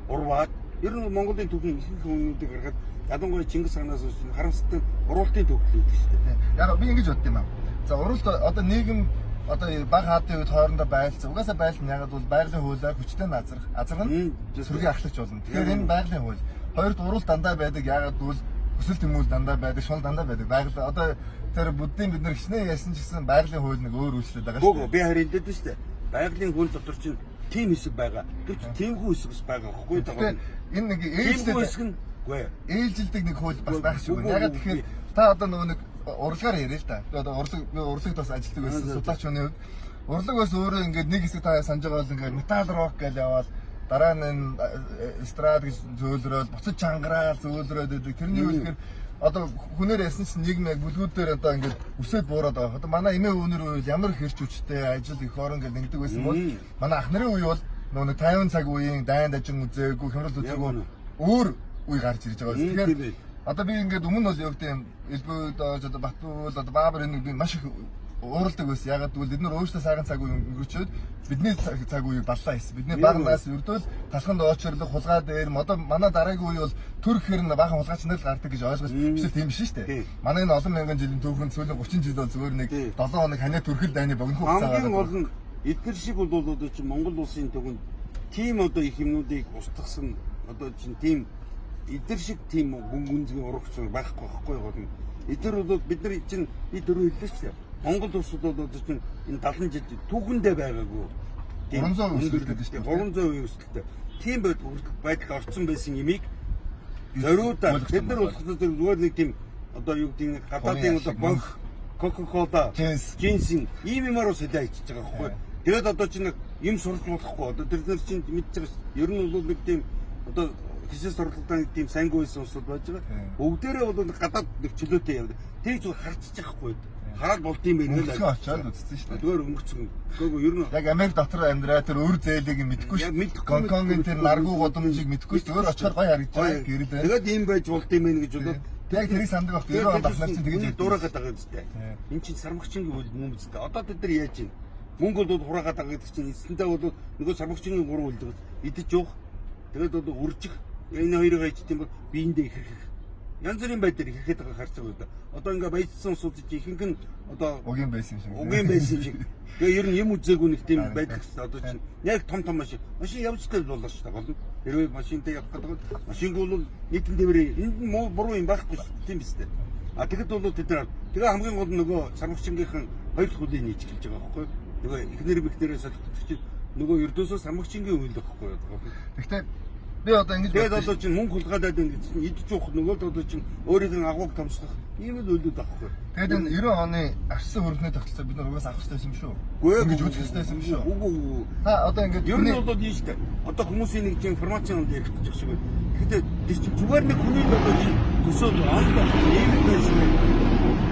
урваад ер нь Монголын түүхийн ихэнх хүмүүдийг харахад ялангуяа Чингис хаанаас хойш харамсалтай уруултын түүх л гэдэг шүү дээ. Яг би ингэж бодд юм аа. За уруулт одоо нийгэм одоо баг хаадын үед хоорондоо байлцсан. Угаасаа байлна ягаад бол байгалийн хуулиар хүчтэй назрах. Азрах нь сүргийн ахлагч болно. Тэгэхээр энэ байгалийн хууль. Хоёрт уруул дандаа байдаг. Ягаад гэвэл хүсэл тэмүүл дандаа байдаг, шунал дандаа байдаг. Байгаль одоо тэр буддын бид нар хичнээн яасан ч гэсэн байгалийн хууль нэг өөр үйлчлээд байгаа шүү дээ. Би харин дэд шүү дээ. Байгалийн хууль дотор чинь тийм хэсэг байгаа. Гэвч тиймгүй хэсэг бас байгаа байхгүй юу? Энэ нэг ээлжтэй хэсэг нь үгүй. Ээлжилдэг нэг хууль бас байх шиг байна. Ягаад тэгэхээр та одоо нөгөө нэг урлагаар яриа л да. Би одоо урлаг би урлагт бас ажилладаг байсан судлаач хүний хувьд урлаг бас өөрөө ингээд нэг хэсэг та санаж байгаа бол ингээд метал рок гэж яваал дараа нь эстрад гэж зөөлрөөл буцаж чангараал зөөлрөөд байдаг. Тэрний үе ихээр одоо хүнээр ясан чинь нийгэм яг бүлгүүд дээр одоо ингээд өсөөд буураад байгаа. Одоо манай эмээ өвнөр үе ямар их хэрч хүчтэй ажил их орон гэж нэгдэг байсан бол манай ах нарын үе бол нөгөө нэг 50 цаг үеийн дайн дажин үзээгүй, хямрал үзээгүй өөр үе гарч ирж байгаа. Тэгэхээр одоо би ингээд өмнө бол юу гэдэг юм элбүүд одоо Батбүүл одоо Баабар энэ би маш их ууралдаг байсан. Ягаад гэвэл бид нар өөрсдөө сайхан цаг үе өнгөрчөөд бидний цаг үеийг баллаа хийсэн. Бидний бага нас өрдөөл талханд оочирлох хулгай дээр одоо манай дараагийн үе бол төр гэхэр нь баахан хулгайч нар л гардаг гэж ойлгож биш тийм биш шүү дээ. Манай энэ олон мянган жилийн түүхэн сүүлийн 30 жил бол зүгээр нэг 7 хоног ханиа төрхөл дайны богино хугацаа гараад. Хамгийн гол нь эдгэр шиг бол одоо чи Монгол улсын түүхэнд тийм одоо их юмнуудыг устгасан одоо чинь тийм эдгэр шиг тийм гүн гүнзгий урагч байхгүй байхгүй гол нь. Эдгэр бол бид нар чинь би дөрөв хэллээ шүү дээ. Монгол улсууд бол одоо чинь энэ 70 жил түүхэндээ байгаагүй. 300% өсөлттэй шүү дээ. 300% өсөлттэй. Тийм байдалд орцсон байсан юмыг зориудаа бид нар болох зүгээр нэг тийм одоо юу гэдэг нь гадаадын одоо бонх Coca-Cola, Джинсен ийм юмар ус солио хийчихэж байгаа байхгүй. Тэгээд одоо чинь юм сурч болохгүй. Одоо тэр нар чинь мэдж байгаа шүү. Ер нь бол нэг тийм одоо хичээл сургалтаа нэг тийм сайнгүй байсан улсууд байж байгаа. Бүгдээрээ бол гадаад нэг чөлөөтэй явдаг. Тэр зүгээр харчиж байхгүй. Хараад болд юм байна л. Өнгөрцөн очиод үзсэн шүү дээ. Зүгээр өнгөрцөн. Гэхдээ ер нь яг Америк дотор амьдраа тэр өр зээлийг мэдэхгүй шүү. Гонконгийн тэр наргуу гудамжийг мэдэхгүй шүү. Зүгээр очихоор гоё харагдаж байгаа гэрэл байна. Тэгээд ийм байж болд юм байна гэж бодоод яг тэрийг сандаг баг. 90 онд ахнаар чинь тэгэж дуурайгаад байгаа юм зү. Энд чинь сармагчингийн үйл мөн биз дээ. Одоо тэд нар яаж юм? Мөнгө бол хураагаад байгаа гэдэг чинь эцэндээ бол нөгөө сармагчингийн гурван үлдээ идэж явах. Тэгээд бол үржих. Энэ хоёрыг хайж тийм бол биендээ ихэрхэх. Янз бүрийн байдлаар ихэрхэд байгаа харж байгаа юм. Одоо ингээ баяжсан улсууд чинь ихэнх нь одоо угийн байсан шиг. Угийн байсан шиг. Тэгээ ер нь юм үзээгүй нэг тийм байдал гэсэн. Одоо чинь яг том том машин. Машин явж л болоо шүү дээ. Гол нь хэрвээ машинтай явах гэдэг бол машингүй бол нийтэн дээврээ энд нь муу буруу юм байхгүй шүү дээ. Тийм биз дээ. А тэгэхэд бол тэд нар тэгээ хамгийн гол нь нөгөө сармагчингийнхэн хоёр дахь үеийг нийж эхэлж байгаа байхгүй юу? Нөгөө эхнэр бэхнэрээ солигдчих чинь нөгөө ердөөсөө сармагчингийн үйл байхгүй юу? Гэхдээ би одоо ингэж тэгээд одоо чинь мөнгө хулгайлаад байна гэж чинь идэж уух нөгөө л одоо чинь өөрийнх нь агууг томсгох ийм л үйлүүд байхгүй. Тэгээд энэ 90 оны арчсан хөрөнгөний тогтолцоо бид нар угаас авах хэрэгтэй юм шүү. Ингэж үзэх хэрэгтэй юм шүү. Үгүй. Та одоо ингэж ер нь бол ийм шүү дээ. Одоо хүмүүсийн нэг чинь информацийн онд ярих гэж шиг байна. Тэгэхдээ тэр чинь зүгээр нэг хүний л одоо чинь төсөөл онд ийм л байсан байх.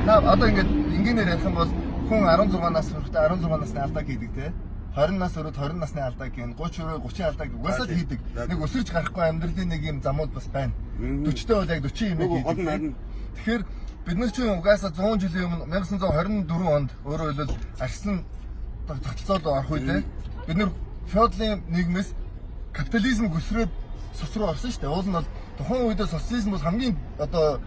Та одоо ингэж энгийнээр ярих юм бол хүн 16 нас хүрэхдээ 16 насны алдаа хийдэг те. 20 нас өрөөд 20 насны алдаа гин 30 өрөө 30 алдаа угаасаа л хийдэг. Нэг өсөрч гарахгүй амьдралын нэг юм замууд бас байна. 40-тэй бол яг 40 юм хийдэг. Тэгэхээр бид нар чинь угаасаа 100 жилийн өмнө 1924 онд өөрөөр хэлбэл арчсан тогтолцоод орох үедээ бид нар феодлын нийгмээс капитализм гүсрээд цус руу орсон шүү дээ. Уул нь бол тухайн үедээ социализм бол хамгийн одоо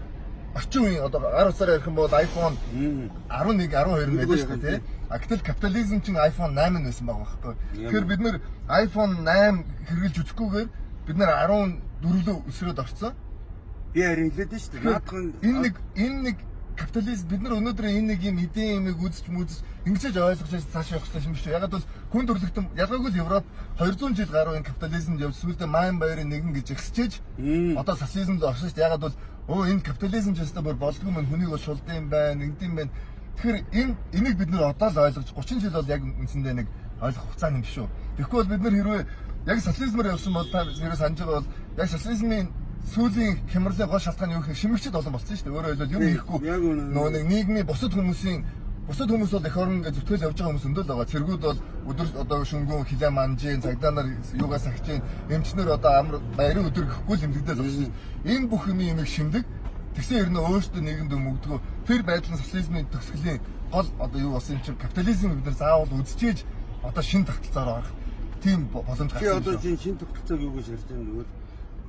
орчин үеийн одоо гар утсаар ярих юм бол iPhone 11 12 байдаг шүү дээ тий. А гэтэл капитализм чинь iPhone 8 байсан байгаа байхгүй. Тэгэхээр бид нэр iPhone 8 хэрэглэж үзэхгүйгээр бид нар 14 рүү өсрөөд орсон. Би харин хэлээд нь шүү дээ. Наадхан энэ нэг капитализм бид нар өнөөдөр энэ нэг юм эдийн юмыг үзэж мүзэж ингэж ойлгож цааш явах хэрэгтэй юм шүү. Ягаад бол хүн төрөлхтөн ялгаагүй л Европ 200 жил гаруй энэ капитализмд явж сүүлдээ майн баярын нэгэн гэж ихсчээж одоо социализмд орсон шүү дээ. Ягаад бол өө энэ капитализм ч өстө бүр болдгүй мэн хүнийг бол шулдсан юм байна, ингэдэм байна. Тэгэхээр энэ энийг бид нар одоо л ойлгож 30 жил бол яг үндсэндээ нэг ойлгох хугацаа юм шүү. Тэгэхгүй бол бид нар хэрвээ яг социализмаар явсан бол та хэрвээ санаж байгаа бол яг социализмын сүүлийн хямралын гол шалтгаан юу гэхээр шимэгчд олон болсон шүү дээ. Өөрөөр хэлбэл юм хийхгүй нөгөө нэг нийгмийн бусад хүмүүсийн бусад хүмүүс бол эх орон гэж зүтгэл явж байгаа хүмүүс өндөл байгаа. Цэргүүд бол өдөр одоо шөнгөн хилээ манжийн цагдаа нар юугаа сахиж, эмчнэр одоо амар баярын өдөр гэхгүй л эмдэгдээ зогсож. Энэ бүх юм юмыг шимдэг. Тэгсэн ер нь өөрсдөө нийгэмд өмгдгөө тэр байдал нь социализмын төгсгөлийн гол одоо юу болсон юм чинь капитализм бид нар заавал үзчихээж одоо шин тогтолцоороо орох тийм боломж гарсан. Би одоо чинь шин тогтолцоог юу гэж ярьж байна нөгөө.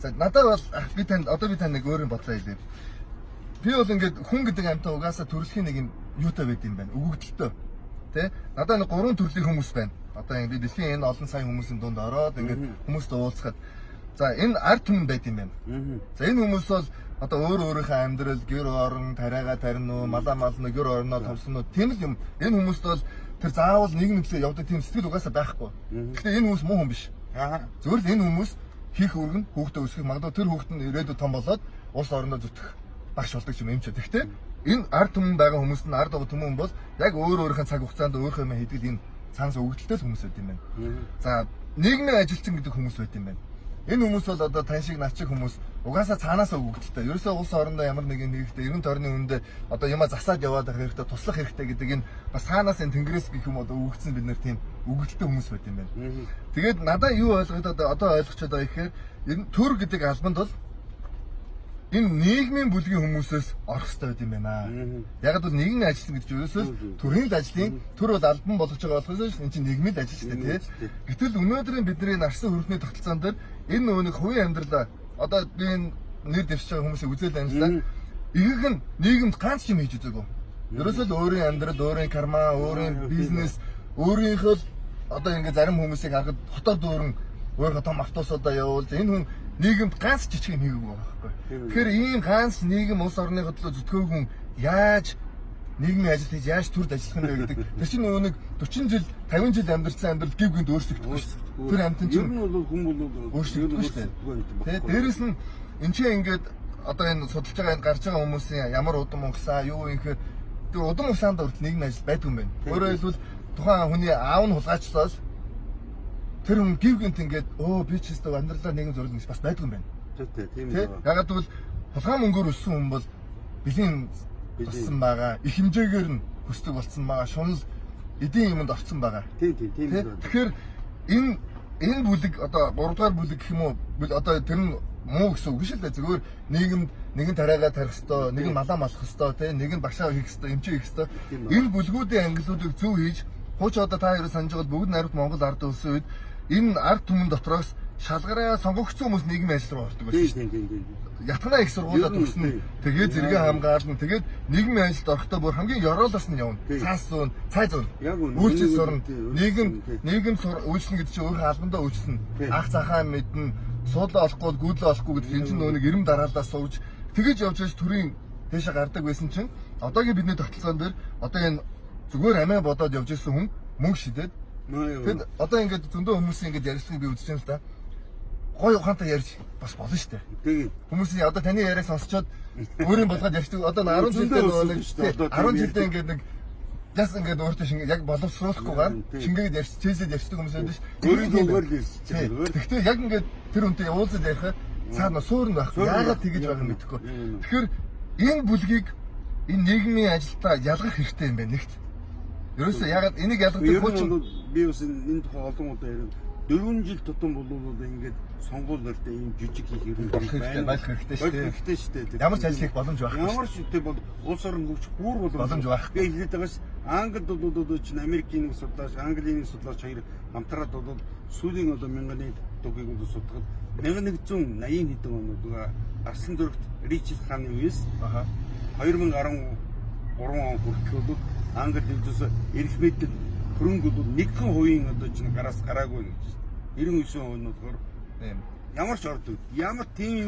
За надад бол би танд одоо би танд нэг өөр юм бодлоо хэлье. Би бол ингээд хүн гэдэг амьтан угаасаа төрөлхийн нэг юм юутай байд юм байна. Өгөгдөлтөө. Тэ? Надад нэг гурван төрлийн хүмүүс байна. Одоо ингээд би дэлхийн энэ олон сая хүмүүсийн дунд ороод ингээд хүмүүст уулзахад за энэ ард түмэн байд юм байна. За энэ хүмүүс бол одоо өөр өөрийнхөө амьдрал, гэр орон, тариагаа тарина уу, малаа мална, гэр орноо томсон уу тийм л юм. Энэ хүмүүст бол тэр заавал нийгэм төлөө явдаг тийм сэтгэл угаасаа байхгүй. Гэхдээ энэ хүмүүс муу хүн биш. Аа. Зөвхөн л энэ хүмүүс хийх үүрэг нь хүүхдээ өсгөх магадгүй тэр хүүхд нь ирээдүйд том болоод улс орондоо зүтгэх багш болдог юм ч. Тэгэхдээ энэ ард түмэн байгаа хүмүүс нь ард түмэн бол яг өөр өөрийнхөө цаг хугацаанд өөрийнхөө юм хийдэг энэ цаанаас өгөгдөлтэй л хүмүүс байд юм байна. За нийгмийн ажилчин гэдэг хүмүүс байд юм байна. Энэ хүмүүс бол одоо тань шиг над шиг хүмүүс угаасаа цаанаасаа өгөгдөлтэй. Ерөөсөө улс орондоо ямар нэгэн хэрэгтэй, эргэн тойрны үнэндээ одоо юма засаад яваад байх хэрэгтэй, туслах хэрэгтэй гэдэг энэ бас цаанаас энэ тэнгэрээс гэх юм одоо өгөгдсөн бид нэр тийм өгөгдөлтэй хүмүүс байд юм байна. Тэгээд надаа юу ойлгоход одоо ойлгочод байгаа гэхээр энэ төр гэдэг албанд бол энэ нийгмийн бүлгийн хүмүүсээс орох хэрэгтэй байд юм байна. Яг бол нийгмийн ажилтан гэж ерөөсөө төрийн л ажлын төр бол албан болгож байгаа болохоос энэ чинь нийгмийн л ажил шүү дээ, тий. Гэтэл өнөөдрийн бидний нарсан хөрхний тогтолцоон дээр энэ нөгөө нэг хувийн амьдралаа одоо би энэ нэр дэвшиж байгаа хүмүүсийг үзэл амжлаа. Ихэнх нь нийгэмд ганц юм хийж үзээгүй. Ерөөсөө л өөрийн амьдрал, өөрийн карма, өөрийн бизнес, өөрийнхөө л одоо ингээ зарим хүмүүсийг харахад хотоо дүүрэн өөрийнхөө том автобусуудаа явуулж энэ хүн нийгэмд ганц жижиг юм хийгээгүй байгаа байхгүй. Тэгэхээр ийм ганц нийгэм улс орны хөдлөө зүтгэв хүн яаж нийгмийн ажил хийж яаж төрд ажиллах юм бэ гэдэг. Тэр чинь нөгөө нэг 40 жил, 50 жил амьдарсан амьдрал гів гинт өөрчлөгдөхгүй шүү дээ. Тэр амьтан чинь ер нь бол хүн бол өөрчлөгдөхгүй шүү дээ. Тэ дээрэс нь энэ чинь ингээд одоо энэ судалж байгаа энэ гарч байгаа хүмүүсийн ямар удам угсаа юу юм хэр тэр удам угсаанд хүртэл нийгмийн ажил байдгүй юм байна. Өөрөөр хэлбэл тухайн хүний аав нь хулгайчлал тэр хүн гів гинт ингээд өө би ч гэсэн амьдралаа нийгэм зориулна гэж бас байдгүй юм байна. Тийм Тэ ягаад гэвэл хулгай мөнгөөр өссөн хүн бол бэлэн туссан байгаа. Их хэмжээгээр нь хөсдөг болсон байгаа. Шунал эдийн юмд орцсон байгаа. Тийм тийм тийм. Тэгэхээр энэ энэ бүлэг одоо 3 дугаар бүлэг гэх юм уу одоо тэр нь муу гэсэн үг шүү дээ. Зүгээр нийгэмд нэгэн тариагаа тарих хэвээр, нэгэн малаа малах хэвээр, тэ нэгэн багшаа хийх хэвээр, эмчээ хийх хэвээр. Энэ бүлгүүдийн ангилуудыг зөв хийж хууч одоо та хоёроо санаж байгаа бол бүгд найрамд Монгол ард улсын үед энэ ард түмэн дотроос шалгараа сонгогдсон хүмүүс нийгмийн ажил руу ордог байсан шүү дээ. Ятгана их сургуулаа төгснө. Тэгээд зэрэгэ хамгаална. Тэгээд нийгмийн ажилд орохдоо бүр хамгийн ёроолоос нь явна. Цаас зүүн, цай зүүн. Үйлчлэл сурна. Нийгэм нийгэм үйлчлэн гэдэг чинь өөрийнхөө албандаа үйлчлэнэ. Ах захаа мэднэ. Суудлаа олохгүй бол гүйдлээ олохгүй гэдэг энэ чинь нөгөө нэг эрэм дараалал сууж тэгэж явж байж төрийн тийшээ гардаг байсан чинь одоогийн бидний тогтолцоон дээр одоо энэ зүгээр амиа бодоод явж исэн хүн мөнгө шидээд тэгэд одоо ингээд зөндөө хүмүүсийн ингээд ярилцлагыг би үзэж байна л да. Гой ухаантай ярьж бас болно шүү дээ. Тийм. Хүмүүсийн одоо таны яриаг сонсчоод өөрийн болгоод ярьдаг. Одоо 10 жилдээ нөгөө нэг 10 жилдээ ингээд нэг яс ингээд өөртөө шингээ яг боловсруулахгүйгээр шингээгээд ярьж чэйсэд ярьдаг хүмүүс байдаг ш. Өөрийн зүгээр л ярьж байгаа. Гэхдээ яг ингээд тэр хүнтэй уулзаад ярихаар цаана суурн байхгүй. Яагаад тэгэж байгааг мэдэхгүй. Тэгэхээр энэ бүлгийг энэ нийгмийн ажилдаа ялгах хэрэгтэй юм байна нэгт. Ерөөсөө ягаад энийг ялгадаг хуучин би бас энэ тухай олон удаа яриад 4 жил тутам болвол ингээд сонгуул нэртэй ийм жижиг хийх юм байна. Болох хэрэгтэй шүү дээ. Хэрэгтэй шүү дээ. Ямар ч ажил хийх боломж байхгүй. Ямар ч үгүй бол улс орон хөгжих бүр боломж байхгүй. Би хэлээд байгаас Англид бол одоо чинь Америкийн нэг судлаач, Английн нэг судлаач хоёр хамтраад бол сүүлийн одоо 1001 дугийг бол судлахад 1180 хэдэн онд Арслан зөрөгт Ричард хааны үеэс 2013 он хүртэл бол Англи дэвзээс эрх мэдэл хөрөнгө бол 1% одоо чинь гараас гараагүй гэж байна. 99% нь болохоор ямар ч орд ямар тийм юм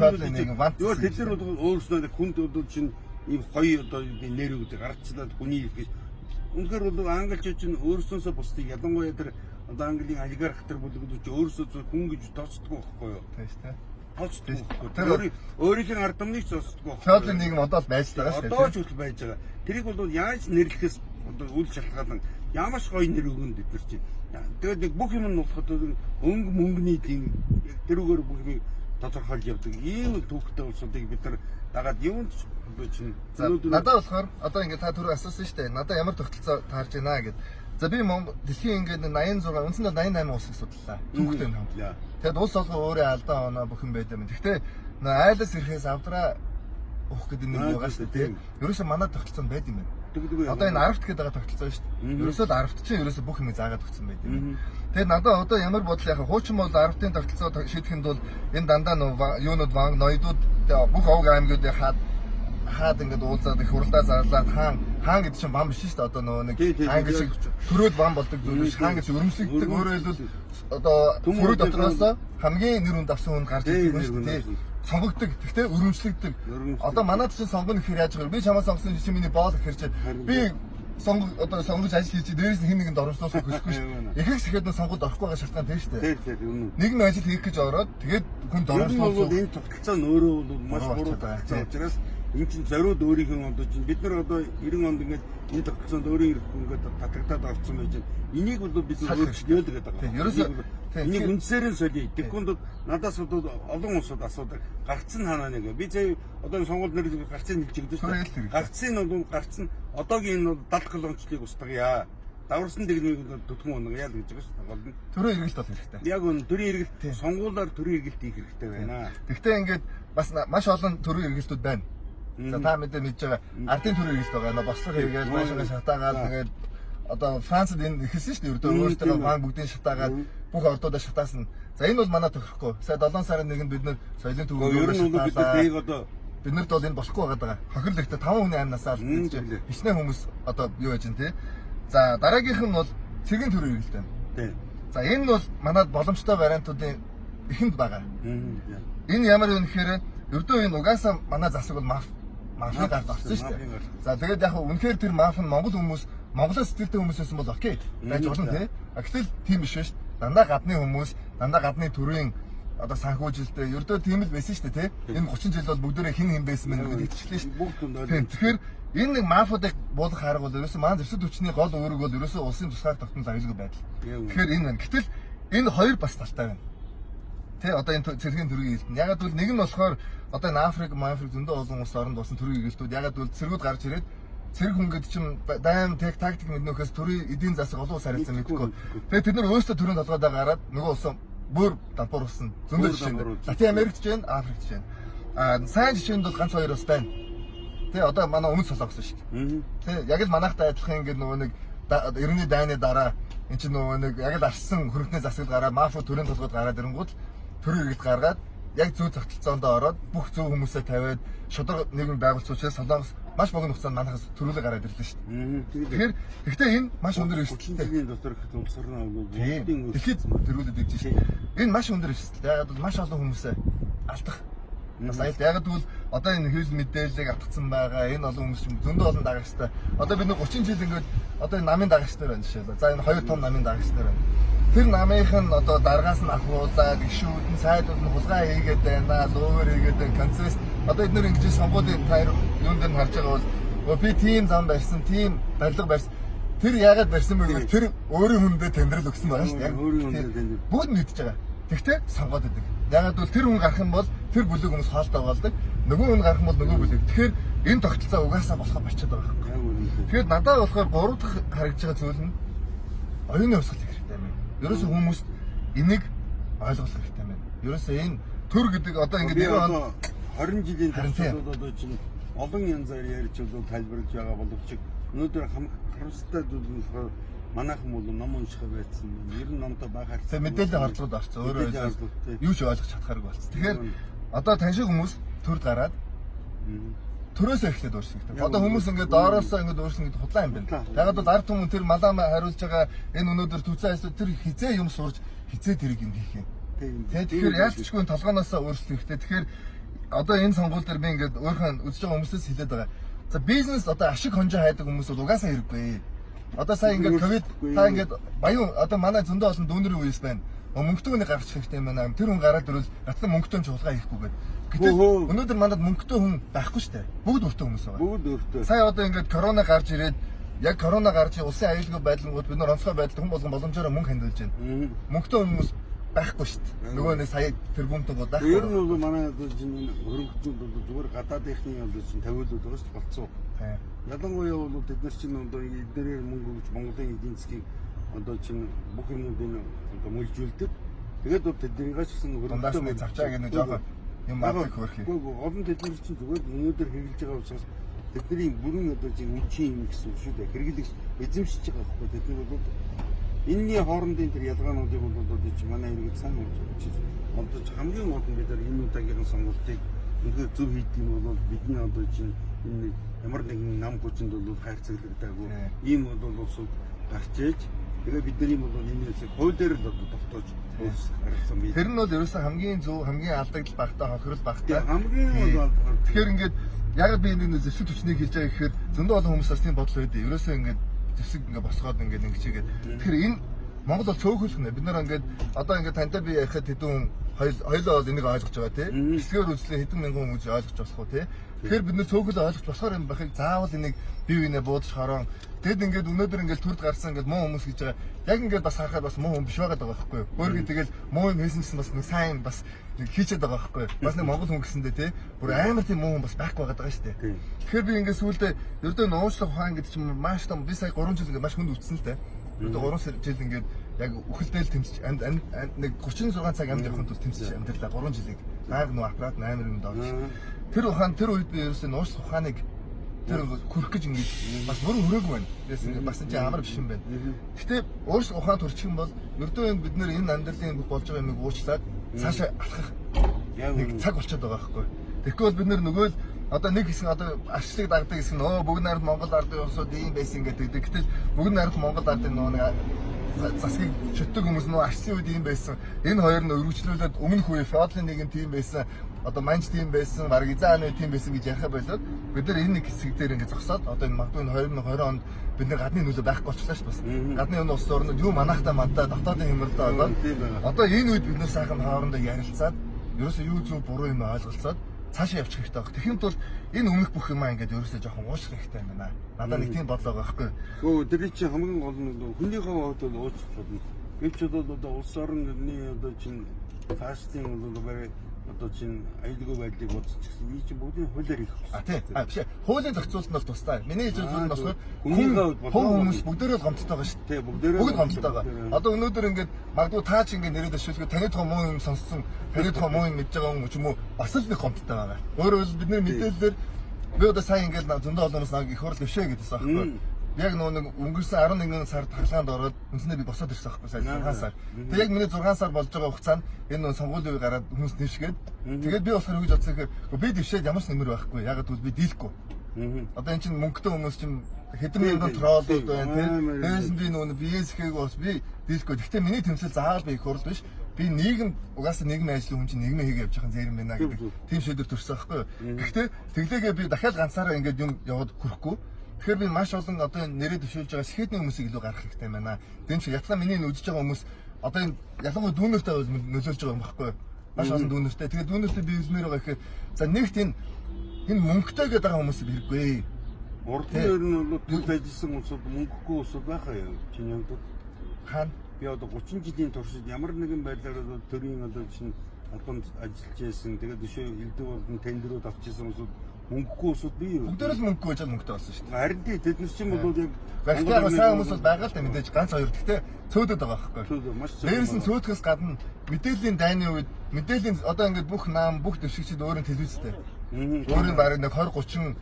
юу тэд нар бол өөрснөө нэг хүнд бол чинь ийм гоё одоо нэр өгдөг гарчлаад хүний ирэх гэж. Үнэхээр бол англичууд чинь өөрсөөсөө бусдыг ялангуяа тэр одоо Английн олигарх тэр бүлэгүүд чинь өөрсөө хүн гэж тооцдоггүй байхгүй юу? Тийм шүү дээ. Тооцдоггүй байхгүй. Өөрийнх нь ард түмнийг ч тооцдоггүй. Феодалын нийгэм одоо л байж байгаа шүү дээ. Одоо ч хүртэл байж байгаа. Тэрийг бол яаж нэрлэхээс одоо үл шалтгаалan ямар ч гоё нэр өгөн бид нар чинь. Тэгээд нэг бүх юм нь болоход өнгө мөнгөний тийм тэрүүгээр бүх юм тодорхойлж явдаг. Ийм түүхтэй улсуудыг бид нар дагаад юунд ч одоо чинь надад болохоор одоо ингээд та түрүү асуусан шүү дээ. Надад ямар тогтолцоо таарж байна гэд. За би Монгол дэлхийн ингээд 86 үндсэндээ 88 улсыг судлаа. Түүхтэй юм. Тэгэд улс олгоо өөрөө алдаа оноо бүх юм байд юм. Гэхдээ айлаас ирэхээс авдраа уух гэдэг нэг байгаа шүү дээ. Ерөөсөө манай тогтолцоо байд юм байна. Одоо энэ 10-т гэдэг байгаа тогтолцоо шүү дээ. Ерөөсөө л 10-т чинь ерөөсөө бүх юм заагаад өгсөн байд юм. Тэгээд надад одоо ямар бодол яхаа хуучин бол 10-ын тогтолцоо шийдэхэд бол энэ дандаа нөө юунууд ван ноёдууд бүх овг аймагуудыг хаад ингээд уулзаад их хуралдаа зарлаад хаан гэдэг чинь ван биш шүү дээ. Одоо нөгөө нэг хаан шиг төрөөд ван болдог зүйл биш. Хаан гэж өрөмжлөгддөг. Өөрөөр хэлбэл одоо төрөө дотроос хамгийн нэр хүнд авсан хүн гарч ирдэг шүү дээ. Сонгогддог. Гэхдээ өрөмжлөгддөг. Одоо манад чинь сонгоно гэхээр яаж байгаа вэ? Би чамаа сонгосон чинь миний боол гэхэр чинь би одоо сонгож ажил хийж дээрээс нь хэн нэгэнд оромжлуулах хүсэхгүй шүү дээ. Ихэнх сэхэд нь сонгуульд орохгүй байгаа шалтгаан тийм шүү дээ. Тийм тийм. Нийгмийн ажил хийх гэж ороод тэгээд хүнд оромжлуулах энэ тогтолцоо нь өөрөө бол маш буруу тогтолцоо учраас энэ чинь зориуд өөрийнхөө одоо чинь бид нар одоо 90 онд ингээд энэ тогтолцоонд өөрийн эрх ингээд татагдаад орсон байж байна. Энийг бол бид өөрчлөё л гэдэг байгаа. Ерөөсөө энийг үндсээр нь солиё. Тэгэхгүй бол надаас одоо олон улсууд асуудаг. Гарц нь ханаа нэг. Би зэ одоо сонгуульд нэр гарцыг хэлж өгдөө шүү дээ. Гарцын бол гарц нь одоогийн энэ бол 70 онцлыг устгая. Даварсан дэглэмийг төтгөн унаг яа л гэж байгаа шүү дээ. Гол нь Төрөө эргэлт бол хэрэгтэй. яг өн төрийн эргэлт сонгуулаар төрийн эргэлт хийх хэрэгтэй байна. Гэхдээ ингээд бас маш олон төрийн эргэлтүүд байна. За та мэдээ мэдж байгаа ардын төрийн эргэлт байгаа. Нөө бослого хийгээл байшингаа шатаагаал тэгээд одоо Францад энэ эхэлсэн шүү дээ. Ердөө өөртөө бан бүгдийг шатаагаад бүх ордуудаа шатаасан. За энэ бол манай тохирохгүй. Сая 7 сарын 1-нд бид нэр соёлын Гэхдээ ер төвөөр нь бол бид нар тийг одоо бид нарт бол энэ болохгүй байгаа даа. Хохирол ихтэй 5 хүний амь насаа Мм, алдсан. тэглээ. Хичнээн хүмүүс одоо юу яаж юм те. За дараагийнх нь бол цэргийн төрийн эргэлт байна. тий. За энэ бол манад боломжтой вариантуудын ихэнд байгаа. Мм. Энэ ямар юм гэхээр ердөө энэ угаасаа манай засаг бол мафийн гарт орсон шүү Мафийн дээ. гарт. За тэгээд яг үнэхээр тэр маф нь Монгол хүмүүс Монголоос сэтгэлтэй хүмүүс байсан бол окей байж болно тий. А гэтэл тийм биш шүү дээ. Дандаа гадны хүмүүс, дандаа гадны төрийн одоо санхүүжилтээ ердөө тийм л байсан шүү дээ тий. Энэ 30 жил бол бүгдээрээ хин хин байсан мэн гэдэг итгэжлээ шүү дээ. Бүгд түнд Тийм. Тэгэхээр энэ нэг мафуудыг буулгах арга бол ерөөсөө маань зэвсэг хүчний гол үүрэг бол ерөөсөө улсын тусгаар тогтнол аюулгүй байдал. Тэгэхээр энэ байна. Гэтэл энэ хоёр бас талтай байна. Тэ одоо энэ цэргийн төргийн эргэлт. Ягаад гэвэл нэг нь болохоор одоо энэ Африк, Мафрик зөндөө олон улс оронд болсон төргийн эргэлтүүд ягаад гэвэл цэргүүд гарч ирээд цэрэг хүн гэдэг чинь дайм тех тактик мэднөхөөс төрийн эдийн засаг олон улс харилцан Мэдхгүй, мэдхгүй. Тэгээд тэд нар өөрсдөө төрийн толгойдоо гараад нөгөө улсын бүр дампуур болсон. Зөндөө Бүр жишээ. дампуур болсон. Латин Америкт жишээ нь, Африкт жишээ нь. Аа сайн жишээнд бол ганц хоёр бас байна. Тэ одоо манай өмнөд солонгос шүү дээ. Тэ яг л манайхтай адилхан ингээд нөгөө нэг 90-ний дайны дараа эн чинь нөгөө нэг яг л арсан хөрөнгөний засагд гараад мафо төрийн толгойд гараад ирэнгүүт төрийн иргэд гаргаад яг зөв тогтолцоонд ороод бүх зөв хүмүүсээ тавиад шударга нийгэм байгуулсан учраас солонгос маш богино хугацаанд манайхаас төрүүлэг гараад ирлээ шүү дээ. Тэгэхээр гэхдээ энэ маш өндөр 30 эрсдэлтэй. жилийн дотор их улс орноо бол Тийм. бүгдийн Дэлхийд төрүүлээд ирж шээ. Энэ маш өндөр эрсдэл. Яг бол маш олон хүмүүсээ алдах. Бас аюул. Яг гэвэл одоо энэ хэвлэл мэдээллийг автгцсан байгаа. Энэ олон хүмүүс чинь зөндөө олон дагагчтай. Одоо бид нэг 30 жил ингээд одоо энэ намын дагагч нар байна жишээлбэл. За энэ хоёр том намын дагагч нар байна. Тэр намынх нь одоо даргаас нь ахуулаад, гişүүд нь, сайдууд нь хулгай хийгээд байна, лөөр хийгээд байна, концесс. Одоо эднэр ингэж сонгуулийн таяр юун дээр нь харж байгаа бол би тийм зам барьсан, тийм барилга барьсан. Тэр яагаад барьсан бэ гэвэл тэр өөрийн хүндээ тэмдрэл өгсөн байгаа шүү дээ. Өөрийн хүндээ тэмдрэл. Бүгд мэдж байгаа. Тэгтээ сонгоод идэг. Ягаад гэвэл тэр хүн гарах юм бол тэр бүлэг хүмүүс хоолтой болдог. Нөгөө хүн гарах юм бол нөгөө бүлэг. Тэгэхээр энэ тогтолцоо угаасаа болохоо болчиход байгаа байхгүй. Яг үнэн. Тэгэхээр надад болохоор гурав дахь харагдж байгаа зүйл нь оюуны хувьсгал хэрэгтэй юм байна. Ерөөсөө хүмүүст энийг ойлгох хэрэгтэй юм байна. Ерөөсөө энэ төр гэдэг одоо ингээд Би 90 он одоо 20 жилийн Харин тийм. туршид одоо чинь олон янзаар ярьж бол тайлбарлаж байгаа боловч өнөөдөр харамсалтай зүйл нь болохоор манайхан бол ном унших байсан байна. Ер нь номтой бага харьцсан. Тэгээ мэдээллийн хордлогод орсон. Өөрөө Мэдээллийн хордлого, юу ч ойлгож чадхааргүй болсон. Тэгэхээр одоо тань шиг хүмүүс төрд гараад төрөөсөө эхлээд өөрчлөх хэрэгтэй. Одоо хүмүүс ингээд доороосоо ингээд өөрчлөн гэдэг худлаа юм байна. Яг бол ард түмэн тэр малаа хариулж байгаа энэ өнөөдөр түүцэн ажлууд тэр хизээ юм сурж хизээ тэрийг юм хийх юм. Тийм. Тэгэхээр яалтчгүй толгооноосоо өөрчлөх хэрэгтэй. Тэгэхээр одоо энэ сонгуул дээр би ингээд өөрхөн үзэж байгаа хүмүүсээс хэлээд байгаа. За бизнес одоо ашиг хонжоо хайдаг хүмүүс бол угаасаа хэрэггүй. Одоо сая ингээд ковид та ингээд баян одоо манай зөндөө олон дүүнерийн үеэс байна. Мөнгөтэй хүний гарч хэрэгтэй юм байна. Тэр хүн гараад ирвэл гатсан мөнгөтэй хүн чуулгаа хийхгүй гэдэг. Гэтэл өнөөдөр манад мөнгөтэй хүн байхгүй шүү дээ. Бүгд өртөө хүмүүс байгаа. Бүгд өөртөө. Сая одоо ингээд корона гарч ирээд яг корона гарч улсын аюулгүй байдлангууд бид нар онцгой байдалд хүн болгон боломжоор мөнгө хандуулж байна. Мөнгөтэй хүмүүс байхгүй шүү дээ. Нөгөө нэг сая тэрбумтан гол байхгүй. Ер нь бол манай одоо чинь хөрөнгөтнүүд бол зүгээр гадаадынхны одоо чинь тавиулууд байгаа шүү дээ болцоо. Ялангуяа бол тэд нар чинь одоо эднэрээр мөнгө өгч Монголын эдийн засгийг одоо чинь бүх юмнуудыг одоо мөлжүүлдэг. Тэгээд бол тэднийгээ ч гэсэн Дундаас нэг завчаа гэнэ жоохон юм авдаг хөөрхий. Үгүй олон тэд нар чинь зүгээр өнөөдөр хэрэглэж байгаа учраас тэдний бүрэн одоо чинь үндсэн юм гэсэн үг шүү дээ. Хэрэглэгч эзэмшиж байгаа байхгүй тэд нар бол энэний хоорондын тэр ялгаануудыг бол одоо чи манай иргэд сайн үзэж одоо ч хамгийн гол нь бид нар энэ удаагийнхан сонголтыг үнэхээр зөв хийдэг юм бол бидний одоо чинь энэ ямар нэгэн нам хүчинд бол хайрцаглагдаагүй ийм бол улсууд гарч ээж тэгээ бидний бол энэ зүйлсийг хууль дээр л одоо тогтоож өөрсдөө гаргасан бий. Тэр нь бол ерөөсөө хамгийн зөв, хамгийн алдагдал багтаа, хохирол багтаа. Хамгийн бол Тэгэхээр ингээд яг би энэ зэвсэг төчнийг хэлж байгаа гэхээр зөндөө олон хүмүүс бас тийм бодол байдаг. Ерөөсөө ингээд зэвсэг ингээд босгоод ингээд ингэчээгээд. Тэгэхээр энэ Монгол бол цөөхөлх нэ. Бид нар ингээд одоо ингээд тантай би ярихад хэдэн хүн Хоёлоо бол энийг ойлгож байгаа тий. Хэсгээр үзлээ хэдэн мянган хүмүүс ойлгож болох уу тий. Тэгэхээр бид нэр цөөхөл ойлгож болохоор юм байхыг заавал энийг бие биенээ буудаж хорон. Тэгэд ингээд өнөөдөр ингээд төрд гарсан ингээд муу хүмүүс гэж байгаа. Яг ингээд бас харахад бас муу хүн биш байгаад байгаа байхгүй юу? Өөргөө тэгэл муу юм хийсэн гэсэн бас нэг сайн юм бас нэг хийчихэд байгаа байхгүй юу? Бас нэг монгол хүн гэсэндээ тий. Бүр амар тийм муу хүн бас байхгүй байгаад байгаа шүү дээ. Тэгэхээр би ингээд сүүлдээ ердөө нууцлах ухаан гэдэг чинь маш том, би сая 3 жил ингээд маш хүнд үтсэн л дээ. Ердөө 3 жил ингээд яг үхэлдэл тэмцэж амьд нэг 36 цаг амьд явахын тулд тэмцэж амьдралаа 3 жилийг байг нөө аппарат амар юмд орж. Тэр ухаан тэр үед би ерөөсөө нууцлах ухааныг тэр хүрэх гэж ингэж бас бүрэн хүрээгүй байна. Тэгээс ингээд бас энэ чинь амар биш юм байна. Гэтэ уучлах ухаан төрчих юм бол ердөө энэ бид нэр энэ амьдралын бүх болж байгаа юмыг уучлаад цаашаа алхах нэг цаг болчиход байгаа байхгүй. Тэгэхгүй бол бид нэр нөгөө л одоо нэг хэсэг одоо арчлыг дагдаг хэсэг нь өө бүгд нарт Монгол ардын улсууд ийм байсан гэдэг. Гэтэл бүгд нарт Монгол ардын нөгөө нэг засгийг шүтдэг хүмүүс нөө арчсан үед ийм байсан. Энэ хоёр нь өргөжлүүлээд өмнөх үе феодлын нийгэм тийм байсан. Одоо манж тийм байсан, бараг эзэн хааны тийм байсан гэж яриха болоод бид нар энэ нэг хэсэг дээр ингээд зогсоод одоо энэ магадгүй энэ 2020 онд бид нар гадны нөлөө байхгүй болчихлоо шүү дээ бас. Гадны энэ улс орнод юу манахтай мандаа дотоодын хямралтай болоод одоо энэ үед бид нар сайхан хоорондоо ярилцаад ерөөсөө юу зөв буруу юм ойлголцоод цаашаа явчих хэрэгтэй баг. Тэгэхэд бол энэ өмнөх бүх юмаа ингээд ерөөсөө жоохон уучлах хэрэгтэй юм байна. Надад нэг тийм бодлоо байгаа байхгүй. Гөө тэр чинь хамгийн гол нь хүнийхээ хувьд бол уучлах болно. Гэвч одоо улс орны одоо чинь цаашдын бол барай одоо чинь аюулгүй байдлыг бодчих гэсэн энэ чинь бүгдийн хуулиар их. А тий. А биш. Хуулийн зохицуулалт нь бол тусдаа. Миний хэлж байгаа зүйл нь болохоор хүн хүмүүс бүгдээрээ л гомдтой байгаа шүү дээ. Тий, бүгдээрээ бүгд гомдтой байгаа. Одоо өнөөдөр ингээд магадгүй та ч ингээд нэрээд ашиглах таны тухай муу юм сонссон, таны тухай муу юм мэдж байгаа хүн ч юм уу бас л нэг гомдтой байгаа. Өөрөөр хэлбэл бид нэр мэдээлэлээр би одоо сайн ингээд зөндөө олон хүмүүс намайг их хурл дэвшээ гэдсэн аахгүй. Яг нөгөө нэг өнгөрсөн 11 сард хаглаанд ороод үндсэндээ би босоод ирсэн аахгүй сая 6 сар. Тэгээ яг миний 6 сар болж байгаа хугацаанд энэ нөгөө сонгуулийн үе гараад хүмүүс дэвшгээд тэгээд би болохоор юу гэж бодсон гэхээр би дэвшээд ямар ч нэмэр байхгүй. Яг гэвэл би дийлэхгүй. Одоо эн чинь мөнгөтэй хүмүүс чинь хэдэн мянган троллууд байна тий. Дээрээс нь би нөгөө биес гэхээгүй бас би дийлэхгүй. Гэхдээ миний тэмцэл заавал би их хурл биш. Би нийгэм угаасаа нийгмийн ажлын хүн чинь нийгмийн хийгээ явж байгаа зэрэг юм байна гэдэг тийм шийдвэр төрсөн аахгүй. Гэхдээ тэглээгээ би дахиад ганцаараа ингээд юм яваад хүрэхгүй. Тэгэхээр би маш олон одоо энэ нэрээ дэвшүүлж байгаа шихэдний хүмүүсийг илүү гаргах хэрэгтэй байна. Тэм чи ятгаа миний энэ үзэж байгаа хүмүүс одоо энэ ялангуяа дүүнертэй бол нөлөөлж байгаа юм баггүй. Маш олон дүүнертэй. Тэгээд дүүнертэй би хэлмээр байгаа гэхээр за нэгт энэ мөнгөтэй гэдэг байгаа хүмүүс хэрэггүй. Урд нь ер нь бол төлд ажилласан улсууд мөнгөгүй улсууд байхаа юу? Чиний хувьд хаана? Би одоо 30 жилийн туршид ямар нэгэн байдлаар одоо төрийн одоо чинь албанд ажиллаж байсан. Тэгээд өшөө элдв болон тендерүүд авч ирсэн улсууд мөнгөгүй улсууд бий юу? Бүгдээр л мөнгөгүй байж мөнгөтэй болсон шүү дээ. Харин тий тэд нар чинь бол яг Гэхдээ яг сайн хүмүүс бол байгаа л да мэдээж ганц хоёр. Гэхдээ цөөдөд байгаа байхгүй. Цөөдөд маш цөөдөд. Дээрээс нь цөөдөхөөс гадна мэдээллийн дайны үед мэдээллийн одоо ингээд бүх наам бүх дэвшигчид өөрийн телевизтэй. Өөрийн бараг нэг 20 30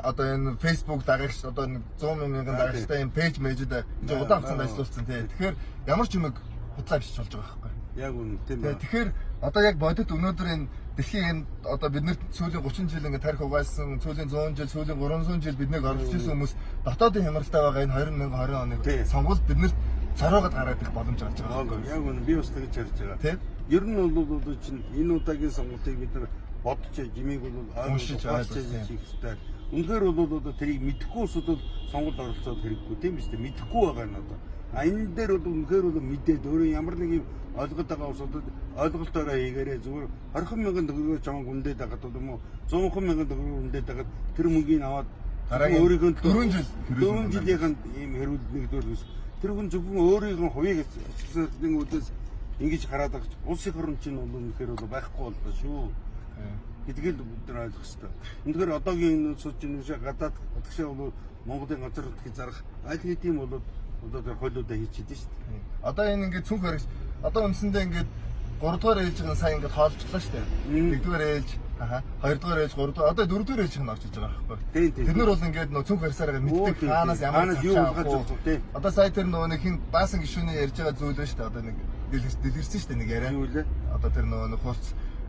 одоо энэ Facebook дагагч одоо нэг 100 мянган дагагчтай юм пэйж мэйжүүд энэ удаан хугацаанд ажиллуулсан тий. Тэгэхээр ямар ч юмыг худлаа бичиж болж байгаа байхгүй. Яг үнэ тийм ээ. Тэгэхээр одоо яг бодит өнөөдөр энэ дэлхийн энэ одоо бид нарт сүүлийн 30 жил ингээд тарих угаалсан, сүүлийн 100 жил, сүүлийн 300 жил биднийг оролцож ирсэн хүмүүс дотоодын хямралтай байгаа энэ 2020 оны сонгуульд биднэрт цоройгод гараад ирэх боломж гарч байгаа байхгүй. Яг үнэ би бас тэгж харж байгаа. Тийм. Ер нь бол одоо чинь энэ удаагийн сонгуулийг бид нар бодож жимийг бол уншиж ойлгож хийх хэрэгтэй. Үнэхээр бол одоо тэрийг мэдэхгүй улсууд бол сонгуульд оролцоод хэрэггүй тийм биз дээ. Мэдэхгүй байгаа нь одоо. А энэ дээр бол үнэхээр бол мэдээд өөрөө ямар нэг юм ойлгоод байгаа улсуудад ойлголтоороо хийгээрэй. Зүгээр 20 мянган төгрөгөөр чамайг хүндээд байгаад юм уу 100 мянган төгрөгөөр хүндээд байгаад тэр мөнгийг аваад дараагийн өөрийнхөө 4 жил 4 жилийнх ийм хэрүүлдэг нэгдүгээр зүйл. Тэр хүн зөвхөн өөрийнхөө хувийг ашигласан үүдээс ингэж хараад байгаа ч улсын хорон чинь бол үнэхээр бол байхгүй боллоо шүү. Гэдгийг л бид нар ойлгох хэрэгтэй. Үнэхээр одоогийн энэ улсууд чинь үшээ гадаад гадагшаа бол Монголын газар нутгийг зарах аль хэдийн бол одоо тэр хойлоудаа хийчихэд шүү дээ. Одоо энэ ингээд цүнх баригч одоо үндсэндээ ингээд 3 дугаар ээлжийн сайн ингээд хоолжлоо шүү дээ. 1 дугаар ээлж, 2 дугаар ээлж, 3 дугаар одоо 4 дугаар ээлж нь орж иж байгаа байхгүй. Тийм. Тэр нар бол ингээд нөө цүнх барьсаар мэддэг хаанаас ямар юу болгож байгаа тийм. Одоо сая тэр нөгөө нэг хин баасан гишүүний ярьж байгаа зүйл байна шүү дээ. Одоо нэг дэлгэрсэн шүү дээ нэг яриа. Юу лээ? Одоо тэр нөгөө нэг хурц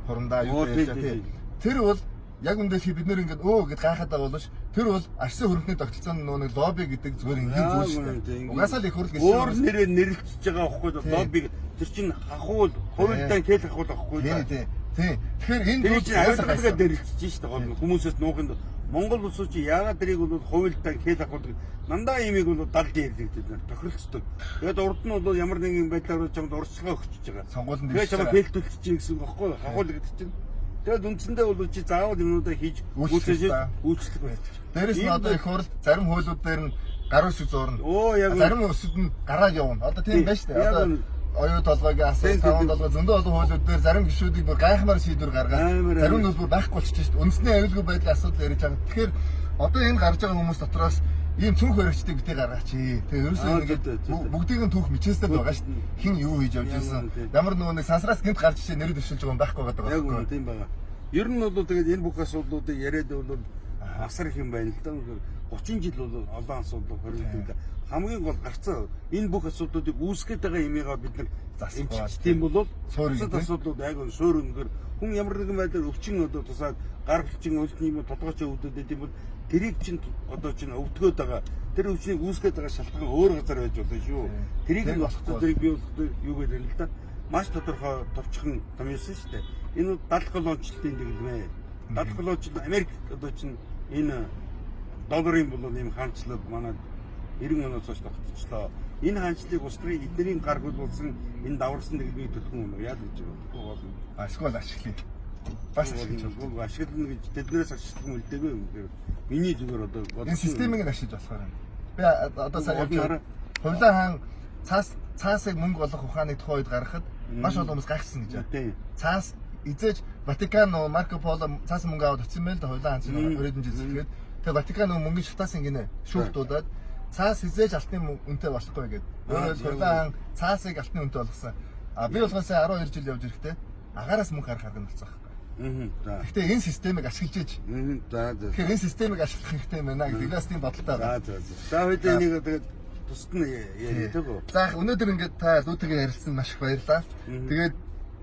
хурамдаа юу ярьж байгаа тийм. Тэр бол яг үндэ бид нэр ингээд өө гэд гайхаад байгаа боловч тэр бол арсын хөрөнгөний тогтолцооны нөгөө нэг лобби гэдэг зүгээр энгийн зүйл шүү дээ. Угаасаа л их хурл гэсэн. Өөр нэрээр нэрлэгдэж байгаа байхгүй лобби тэр чинь хахуул хувилдаан кэл хахуул байхгүй. Тийм. Тийм. Тэгэхээр энэ зүйл чинь угаасаа нэрлэгдэж шүү дээ. Хүмүүсээс нуухын Монгол улс чи яагаад тэрийг бол хуультай хэл ахуулдаг. Дандаа имийг бол далд ярьдаг бид нар тохиролцдог. Тэгээд урд нь бол ямар нэгэн байдлаар чамд урьдчилгаа өгчөж байгаа. Сонгуулинд Тэгээд чамд байгаа. хэл төлчих гэсэн үг байхгүй юу? Хахуулагдчих чинь. Тэгээд үндсэндээ бол чи заавал юмнуудаа хийж Үйлчлэх гүйцээж та. үйлчлэх байх. Дээрэс нь одоо их хурл зарим хуулиуд дээр нь гар үсэг зурна. Оо яг Зарим өсөд нь гараад явна. Одоо тийм Тий. байна шүү дээ. Яг Одоо үнэ. оюу толгойг асуу, Тийм, тийм, таван тийм. толгой зөндөө олон хуулиуд дээр зарим гишүүдийг бүр гайхмаар шийдвэр гаргаад Амар, зарим амар. нь бол бүр байхгүй болчихж шүү дээ. Үндэсний аюулгүй байдлын асуудал ярьж байгаа. Тэгэхээр одоо энэ гарч байгаа хүмүүс дотроос ийм цүнх баригчдыг битгий гаргаач. Тэгээ ерөөсөө Аа, ингээд зүйтэй, зүйтэй. бүгдийг нь түүх мичээстэй байгаа шүү дээ. Хин юу хийж явж Яг байсан. үнэ, тийм. Ямар нөгөө нэг сансраас гинт гарч ишээ нэр дэвшилж байгаа юм байхгүй байгаа Яг үнэ байхгүй. тийм байгаа. Ер нь бол тэгээд энэ бүх асуудлуудыг яриад бол асар их юм байна л да. Үнэхээр 30 жил бол олон асуудал хоригддаг. Хамгийн гол гарцаа энэ бүх асуудлуудыг үүсгэж байгаа юмыгаа бид нар Засах эмчилж тийм бол Суур бусад гэдэг. асуудлууд яг нь суур өнгөр хүн ямар нэгэн байдлаар өвчин одоо тусаад гар хүчин өлтний юм толгойч өвдөд байт юм бол тэрийг чинь одоо чинь өвдгөөд байгаа тэр өвчнийг үүсгэж байгаа шалтгаан өөр газар байж болно шүү. Тэрийг Тэр нь болохгүй. болохгүй зэрэг би болохгүй юу гэдэг юм л да. Маш тодорхой товчхон томьёосон шүү дээ. Энэ бол 70 колончлтын дэглэмээ. 70 колончл Америк одоо чинь энэ долларын бол ийм хаанчлал манай 90 оноос хойш тогтчихлоо. Энэ хаанчлалыг улс төрийн эднэрийн гар хөл болсон энэ даварсан дэглэмийг төлхөн үнэ яа гэж болохгүй болно. А эсвэл ашиглая. Бас ашиглаж болно. Болно. Ашиглана гэж тэднээс ашиглах юм үлдээгүй юм. Тэгэхээр миний зүгээр одоо Энэ системийг нь ашиглаж болохоор юм. Би одоо сая Гол нь хараа. Хувлаа хаан цаасыг мөнгө олох ухааныг тухайн үед гаргахад маш олон хүмүүс гайхсан гэж байна. Тийм. Цаас эзэж Ватикан нөө Марко Поло цаас мөнгө аваад очсон байл да Хувлаа хаан чинь 20 жил зэхэд тэгээ Ватикан нөө мөнгөний шатаасан гинэ шүүх дуудаад цаас эзэж алтны үнэтэй болохгүй гээд. Өөрөөр Хувлаа хаан цаасыг алтны үнэтэй болгосон. А би болохоос 12 жил явж ирэхдээ агаараас мөнгө харах арга нь болсон байхгүй. Аа. За. Гэхдээ энэ системийг ашиглаж иж Аа. За за. Тэгэхээр энэ системийг ашиглах хэрэгтэй юм байна гэдэг бас тийм бодолтой байна. За за. За хоёул энийг тэгээд тусад нь яриад байгаа. За өнөөдөр ингээд та лүүтэйгээ ярилцсан маш их баярлалаа. Тэгээд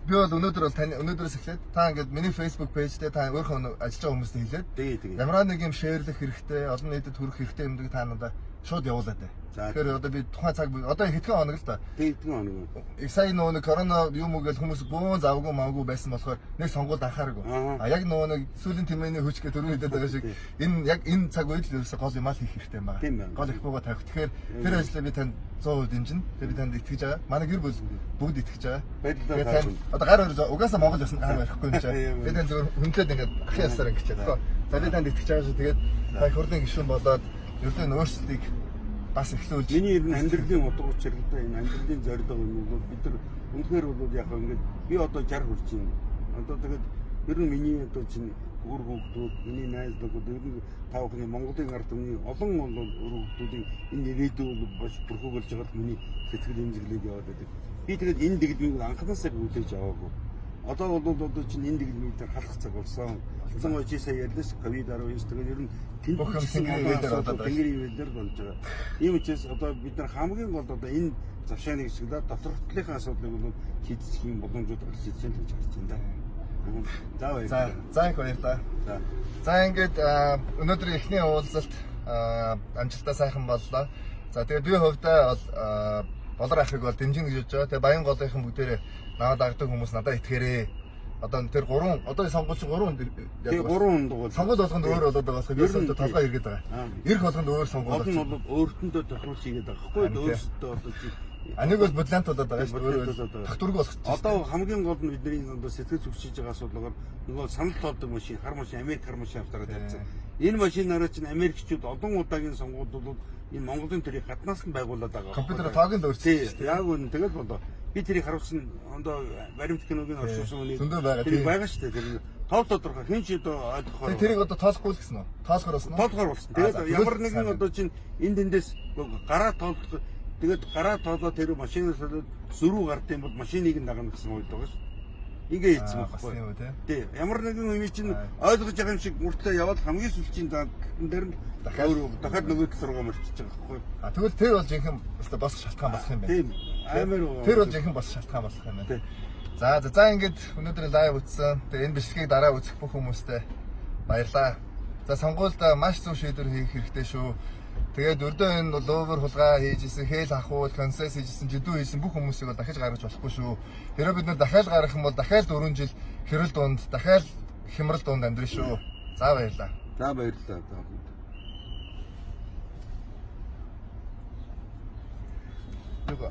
би бол өнөөдөр бол таны өнөөдрөөс эхлээд та ингээд миний Facebook page дээр та өөрийнхөө ажиллаж байгаа хүмүүстээ хэлээд Тэгээ тэгээ. ямар нэг юм share лэх хэрэгтэй, олон нийтэд хүрэх хэрэгтэй юмдаг та надад шууд явуулаад бай. За. Тэгэхээр одоо би тухайн цаг одоо хэдхэн хоног л та. Тэгээ хэдэн хоног. Их сая нөгөө нэг корона юм уу гэж хүмүүс бөөн завгүй мавгүй байсан болохоор нэг сонгуульд анхаараагүй. Аа. А яг нөгөө нэг сүүлийн тэмээний хүч гэх түрүү хэлээд байгаа шиг энэ яг энэ цаг үед л ерөөсөө гол юм аа л хийх хэрэгтэй юм Тийм байна. байна. Гол их бууга тавих. Тэгэхээр тэр ажлаа би танд 100% дэмжинэ. Тэр би танд итгэж байгаа. Манай гэр бүл бүгд итгэж байгаа. Баярлалаа, Тэгээд танд одоо гар барьж угаасаа Монгол явсан гар барихгүй юм чинь. Тийм. Би танд зөвхөн хүндлээд ингээд ахын ясаар ингэж байгаа. За би танд итгэж байгаа шүү. Тэгээд та их хурлын гишүүн болоод ердөө өөрчлөлтийг бас эхлүүлж Миний ер нь амьдралын утга учир л да энэ амьдралын зорилго юм бол бид нар үнэхээр бол яг ингээд би одоо 60 хүрч байна. Одоо тэгээд ер нь миний одоо чинь үр хүүхдүүд, миний найз нөхөд ер нь та бүхний Монголын ард түмний олон бол үр хүүхдүүдийн энэ ирээдүй бол бас бүрхэг болж байгаа л миний сэтгэл эмзэглээд яваад байдаг. Би тэгээд энэ дэглэмийг анханасаа би хүлээж аваагүй. Одоо бол одоо чинь энэ дэглэмийг дээр халах цаг болсон. Ялангуяа чи сая ярьлаа ш ковид-19 тэгээд ер нь тэнд Бүх юм ч гэсэн тэнгэрийн олон хөвлөөр асуудал болоод байна. тэнгэрийн хөвлөөр болж байгаа. Ийм учраас одоо бид нар хамгийн гол одоо энэ завшааны хэсэгдээ доторхтлынхаа асуудлыг бол шийдэх юм боломжууд гарч ирж байна гэж харж байна да. За За баярлалаа. за их баярлалаа. За. За ингээд өнөөдрийн эхний уулзалт амжилтаа сайхан боллоо. За тэгээд би хувьдаа бол болор ахыг бол дэмжинэ гэж бодож байгаа. Тэгээд баян голынхан бүгдээрээ намайг дагдаг хүмүүс надад итгээрээ. Одоо тэр гурван одоо сонгуул чинь гурван Тэгээ гурван хүнд бол сонгуул болгонд өөр болоод байгаа болохоор би Ер нь одоо толгой эргээд байгаа. Аа. Ирэх болгонд өөр сонгуул Гол нь болчих. бол өөртөндөө тохируулж хийгээд байгаа байхгүй Харин юу? тий. Өөрсдөө одоо чи А нэг бол бодлант болоод байгаа шүү дээ. Бодлант Өөр болоод байгаа. тогтворгүй болгочих. Одоо хамгийн гол нь бидний одоо сэтгэл зүгшиж байгаа асуудалгаар нөгөө санал тоолдог машин, хар машин, Америк хар машин автараад тавьсан. Энэ машинаараа чинь Америкчууд олон удаагийн сонгуульд бол энэ Монголын төрийг гаднаас нь байгуулад байгаа. Компьютер тоог нь л өөрчилсөн Тий, яг үнэн тэгэл болоо. Би тэрийг харуулсан одоо баримт киног нь оршуулсан үнийг Зөндөө байгаа, тэрийг тий. байгаа шүү дээ. Тэр нь тов тодорхой хэн ч одоо ойлгохоор. Тэгээд тэрийг одоо тоолохгүй л гэсэн үү? Тоолохоор болсон уу? тоолохоор болсон. Аа, за, Тэгээд ямар тэгвэл нэгэн сайн. одоо чинь энд тэндээс гараа тоолох тэгээд гараа тоолоо тэр машинаас болоод зөрүү гард юм бол машиныг нь дагна гэсэн үед байгаа шүү. Ингээ хийцэн Аа, бас байхгүй. юм уу, тий? Тий. Ямар нэгэн юм чинь ойлгож байгаа юм шиг мөртлөө яваад хамгийн сүүлчийн задлан дээр нь Дахиад- өөрөө дахиад нөгөө тал руугаа мөрчиж байгаа байхгүй. А тэгвэл тэр бол жинхэнэ өстой босох шалтгаан болох юм байна. Тийм. Амар Тэр бол жинхэнэ босох шалтгаан болох юм байна. Тий. За за за ингээд өнөөдрийн live үзсэн. Тэгээ энэ бичлэгийг дараа үзэх бүх хүмүүстээ баярлалаа. За сонгуульд маш зөв шийдвэр хийх хэрэгтэй шүү. Тэгээд өрдөө энэ ловер хулгай хийж исэн, хээл ахуул, консенс хийж исэн, жидүү хийсэн бүх хүмүүсийг бол дахиж гаргаж болохгүй шүү. Хэрвээ бид нар дахиад гаргах юм бол дахиад 4 жил хэрэл дунд, дахиад хямрал дунд амьдрын шүү. За баярлалаа. За, баярлалаа. За. Юга.